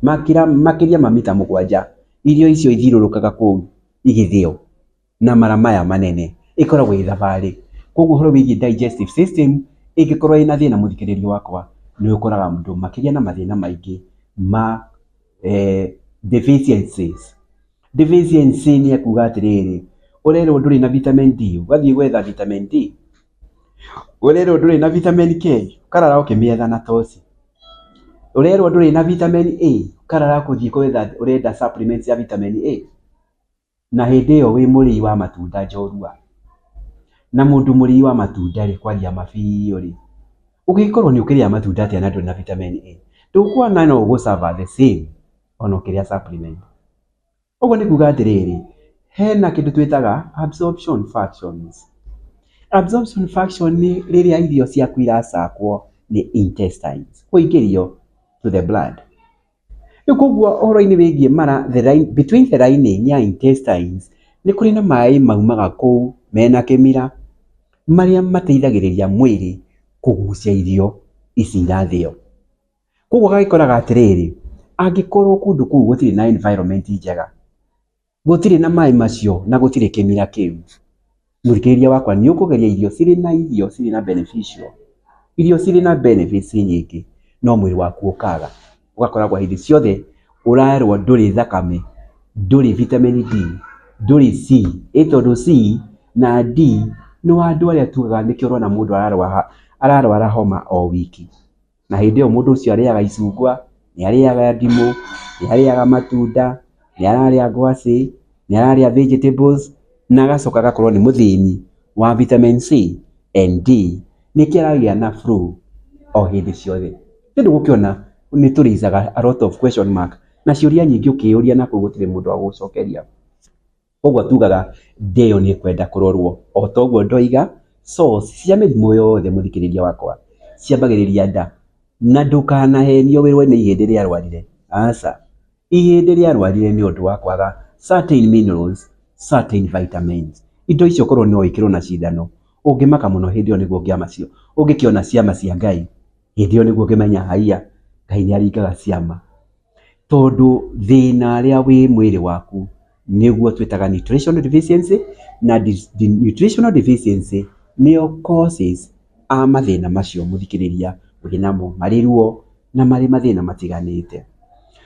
makĩria ma mita 7, irio icio ithiũrũrũkaga kũu igĩthĩo na mara maya manene, ĩkoragwo ĩ thabarĩ. Koguo ũhoro wĩgiĩ digestive system ĩngĩkorwo ĩna thĩna, mũthikĩrĩria wakwa, nĩ ũkoraga andũ makĩgĩa na mathĩna maingĩ ma deficiencies. Deficiency nĩ kuga atĩrĩrĩ, ũrerwo ndũrĩ na vitamin D, ũgathiĩ gwetha vitamin D. Ũrerwo ndũrĩ na vitamin K, ũkarara ũkĩmĩetha na toci. Ũrerwo ndũrĩ na vitamin A, ũkarara gũthiĩ gwetha ũrenda supplements ya vitamin A. Na hĩndĩ ĩyo wĩ mũrĩi wa matunda njorua. Na mũndũ mũrĩi wa matunda rĩ, kwaria ma biũ rĩ, ũngĩgĩkorwo nĩ ũkĩrĩa matunda atĩa na ndũrĩ na vitamin A? Ndũkuona no ũgũ suffer the same ona ũkĩrĩa supplement. Ũguo nĩ kuga atĩrĩrĩ, hena kĩndũ twĩtaga absorption functions. Absorption function nĩ rĩrĩa irio ciaku iracakwo nĩ intestines kũingĩrio to the blood. Rĩu koguo ũhoro-inĩ wĩgiĩ mara, the line, between the lining ya intestines, nĩ kũrĩ na maĩ maumaga kũu mena kĩmira marĩa mateithagĩrĩria mwĩrĩ kũgucia irio ici irathĩo. Koguo ũgagĩkoraga atĩrĩrĩ, angĩkorwo kũndũ kũu gũtirĩ na environment njega, gũtirĩ na maĩ macio na gũtirĩ kĩmira kĩu, mũthikĩrĩria wakwa, nĩ ũkũgeria irio cirĩ na beneficial, irio cirĩ na benefits nyingĩ, no mwĩrĩ waku ũkaga. Ũgakoragwo hĩndĩ ciothe ũrerwo ndũrĩ thakame, ndũrĩ vitamin D, ndũrĩ C. Ĩ tondũ C na D nĩ wa andũ arĩa tugaga nĩkĩo ũrona mũndũ ararwara, ararwara homa o wiki, na hĩndĩ ĩyo mũndũ ũcio arĩaga icungwa, nĩ arĩaga ndimũ, nĩ arĩaga matunda, nĩ ararĩa ngwacĩ, nĩ ararĩa vegetables, na agacoka agakorwo nĩ mũthĩni wa vitamin C and D, nĩkĩo aragĩa na flu o hĩndĩ ciothe. Nĩ gũkĩona nĩ tũraisaga a lot of question mark na ciũria nyingĩ ũkĩyũria na kũu gũtirĩ mũndũ wa gũgũcokeria. Koguo tugaga nda ĩyo nĩ ĩkwenda kũrorwo. O ta ũguo ndoiga, source cia mĩrimũ yothe, mũthikĩrĩria wakwa, ciambagĩrĩria nda. Na ndũkanahenio wĩrwo nĩ ihĩndĩ rĩarwarire, aca. Ihĩndĩ rĩarwarire nĩ ũndũ wa kwaga certain minerals, certain vitamins. Indo icio korwo no ĩkĩrwo na cindano, ũngĩmaka mũno. Hĩndĩ ĩyo nĩguo ũngĩkĩona ciama cia Ngai. Hĩndĩ ĩyo nĩguo ũngĩmenya haiya, Ngai nĩ aringaga ciama, tondũ thĩna ũrĩa wĩ mwĩrĩ waku nĩguo twĩtaga nutritional deficiency, na nutritional deficiency nĩyo causes a mathĩna macio, mũthikĩrĩria. wĩnamo, marĩ ruo na marĩ mathĩna matiganĩte.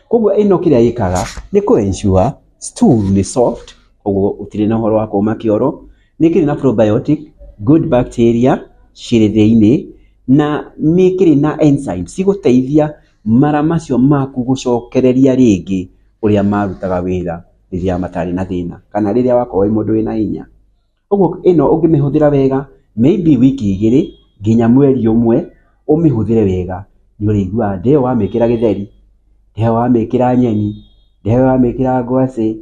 Koguo ĩno kĩrĩa ĩkaga nĩ kũ ensure stool nĩ soft, koguo gũtirĩ na ũhoro wa kũma kĩoro, nĩ ĩkĩrĩ na probiotic, good bacteria cirĩ thĩiniĩ, na nĩ ĩkĩrĩ na enzymes cigũteithia mara macio maku gũcokereria rĩngĩ ũrĩa marutaga wĩra rĩrĩa matarĩ na thĩna, kana rĩrĩa wakorwo wĩ mũndũ wĩna hinya. Ũguo ĩno ũngĩmĩhũthĩra wega maybe wiki igĩrĩ nginya mweri ũmwe, ũmĩhũthĩre wega, nĩ ũrĩiguaga nda ĩyo wamĩkĩra gĩtheri, nda ĩyo wamĩkĩra nyeni, nda ĩyo wamĩkĩra ngwacĩ,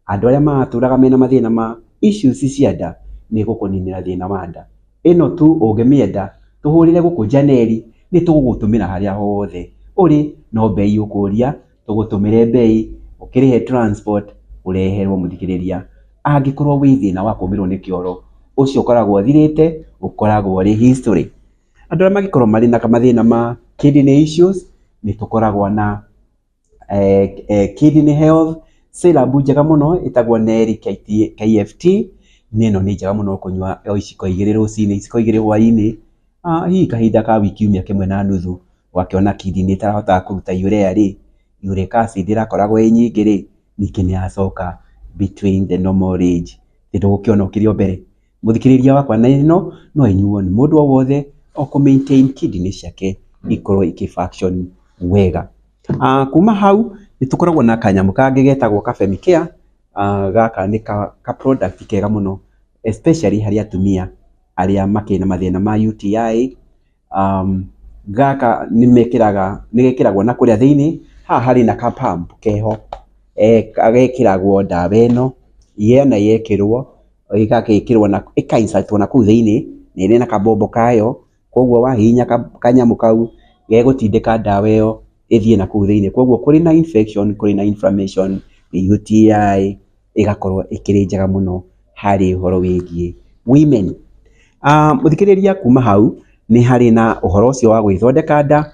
andũ arĩa maratũraga mena mathĩna ma issues cia nda, nĩ ĩgũkũninĩra thĩna wa nda. Ĩno tu ũngĩmĩenda, tũhũrĩre gũkũ Janeli, nĩ tũgũgũtũmĩra harĩa hothe ũrĩ, no mbei ũkũria, tũgũtũmĩre mbei, ũkĩrĩhe transport, ũreherwo mũthikĩrĩria. Angĩkorwo wĩ thĩna wa kũmĩrwo nĩ kĩoro, ũcio ũkoragwo ũthirĩte, ũkoragwo ũrĩ history. Andũ arĩa mangĩkorwo marĩ na mathĩna ma kidney issues, nĩ tũkoragwo na kidney health syrup njega mũno ĩtagwo Neri KFT, na ĩno nĩ njega mũno kũnyua o iciko igĩrĩ rũcinĩ, iciko igĩrĩ hwainĩ, hihi kahinda ka wiki kiumia kĩmwe na nuthu, ũgakĩona kidney ĩtarahotaga kũruta urea rĩ, uric acid ĩrakoragwo ĩ nyingĩ rĩ, ningĩ nĩ yacoka between the normal range, ndũgũkĩona ũkĩrĩ o mbere. Mũthikĩrĩria wakwa, na ĩno no ĩnyuo nĩ mũndũ o wothe o kũ maintain kidney ciake ikorwo ikĩ function wega. Kuma hau nĩ tũkoragwo na kanyamũ kangĩ getagwo ka Femicare, gaka nĩ ka product kega mũno especially harĩ atumia arĩa makĩrĩ na mathĩna ma UTI. Gaka nĩ mekĩraga, nĩ gekĩragwo na kũrĩa thĩiniĩ, haha harĩ na ka pump keho, gekĩragwo ndawa ĩno, yona yekĩrwo, ĩgagĩkĩrwo na ĩka insert wo na kũu thĩiniĩ, na ĩrĩ na kabombo kayo, koguo wahihinya kanyamũ kau, gegũtindĩka ndawa ĩyo ĩthiĩ na kũu thĩiniĩ. Koguo kũrĩ na infection, kũrĩ na inflammation, UTI, ĩgakorwo ĩkĩrĩ njega mũno harĩ ũhoro wĩgiĩ women. Mũthikĩrĩria, kuma hau nĩ harĩ na ũhoro ũcio wa gwĩthondeka nda,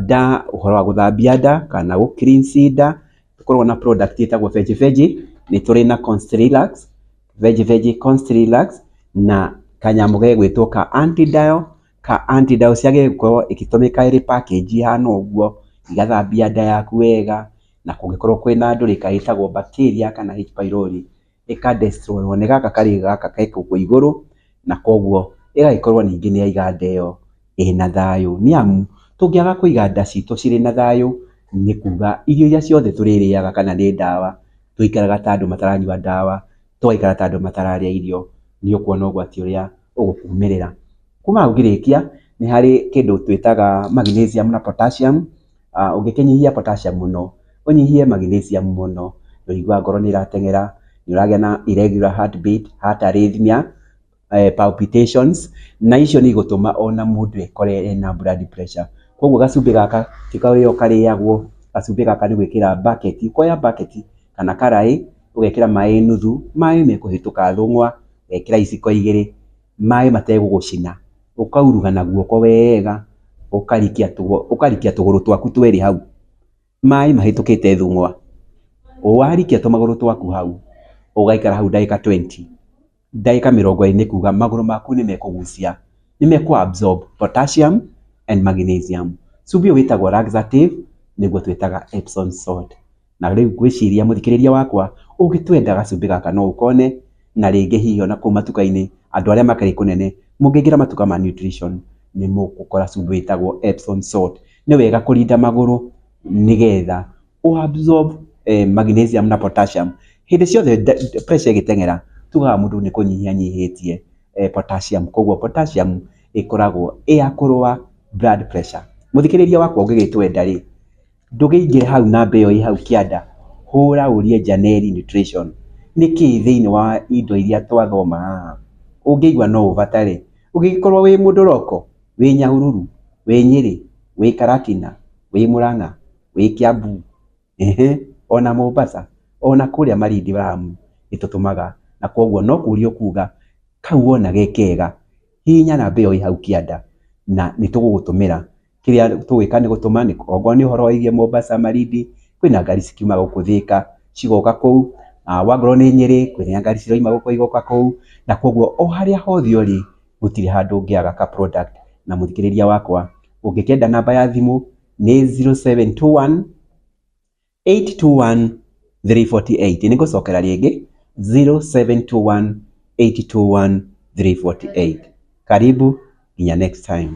nda ũhoro wa gũthambia nda kana gũ cleanse nda, tũkoragwo na product ĩtagwo Veggie Veggie, nĩ tũrĩ na Constrelax, Veggie Veggie Constrelax, na kanyamũ gegwĩtwo ka antidial, ka antidial ciagĩrĩire gũkorwo ĩgĩtũmĩka ĩrĩ package ĩhana ũguo, ĩgathambia nda yaku wega, na kũngĩkorwo kwĩna ndũrĩka ĩtagwo bacteria kana H pylori, ĩka destroy wo nĩ gaka karĩ gaka ke gũkũ igũrũ, na koguo ĩgagĩkorwo ningĩ nĩ yaiga nda ĩyo ĩna thayũ. Nĩ amu tũngĩaga kũiga nda citũ cirĩ na thayũ, nĩ kuga irio iria ciothe tũrĩrĩaga kana nĩ ndawa, tũikaraga ta andũ mataranyua ndawa, tũgaikara ta andũ matararĩa irio, nĩ ũkuona ũgwati ũrĩa ũgũkumĩrĩra. Kuma hau ngĩrĩkia, nĩ harĩ kĩndũ twĩtaga magnesium na potassium. Ũngĩkĩnyihia potassium mũno, ũnyihie magnesium mũno, nĩ ũiguaga ngoro nĩ ĩrateng'era, nĩ ũragĩa na irregular heartbeat, heart arrhythmia, palpitations, na icio nĩ igũtũma ona mũndũ ekore ena blood pressure. Koguo gacumbĩ gaka ti karĩo karĩagwo, gacumbĩ gaka nĩ gwĩkĩra bucket, ũkoya bucket kana karaĩ, ũgekĩra maĩ nuthu, maĩ mekũhĩtũka thũng'wa, ũgekĩra iciko igĩrĩ, maĩ mategũgũcina, ũkauruga na guoko wega, ũkarikia tũgũrũ twaku twerĩ hau, maĩ mahĩtũkĩte thũng'wa, warikia tũmagũrũ twaku hau, ũgaikara hau ndagĩka 20, ndagĩka 20, nĩ kuga magũrũ maku nĩ mekũgucia, nĩ mekũ absorb potassium and magnesium. Cumbĩ ũyũ wĩtagwo laxative, nĩguo twĩtaga Epsom salt. Na rĩu ngwĩciria mũthikĩrĩria wakwa, ũngĩtwenda gacumbĩ gaka no ũkone, na rĩngĩ hihi ona kũu matuka-inĩ, andũ arĩa makĩrĩ kũnene, mũngĩingĩra matuka ma nutrition, nĩ mũgũkora cumbĩ wĩtagwo Epsom salt. Nĩ wega kũrinda magũrũ nĩgetha ũ absorb magnesium na potassium. Hĩndĩ ciothe pressure ĩgĩteng'era, tugaga mũndũ nĩ kũnyihia anyihĩtie potassium, koguo potassium ĩkoragwo ĩ ya kũrũa blood pressure. Mũthikĩrĩria wakwa, ũngĩgĩtwenda rĩ, ndũgĩingĩre hau namba ĩyo ĩ hau kĩanda, hũra ũrie Janeli Nutrition nĩkĩ thĩinĩ wa indo iria twathoma haha ũngĩigua no ũbatare. Ũngĩgĩkorwo wĩ mũndũ roko, wĩ Nyahururu, wĩ Nyĩrĩ, wĩ Karatina, wĩ Mũrang'a, wĩ Kiambu, ehe, ona Mombasa, ona kũrĩa Malindi Lamu, nĩ tũtũmaga, na koguo no kũria ũkuga kau wona ge kega, hihinya namba ĩyo ĩ hau kĩanda na nĩ tũgũgũtũmĩra. Kĩrĩa tũgwĩka nĩ gũtũma, okorwo nĩ ũhoro wĩgiĩ Mombasa, Malindi, kwĩna ngari cikiuma gũkũ Thĩka cigoka kũu, wangorwo nĩ Nyĩrĩ, kwĩna ngari ciroima gũkũ igoka kũu, na koguo o harĩa hothe ũrĩ, gũtirĩ handũ ũngĩaga ka product. Na mũthikĩrĩria wakwa, Ũngĩkĩenda namba ya thimũ nĩ 0721 821 348. Nĩ ngũcokera rĩngĩ, 0721 821 348. Karibu nginya next time.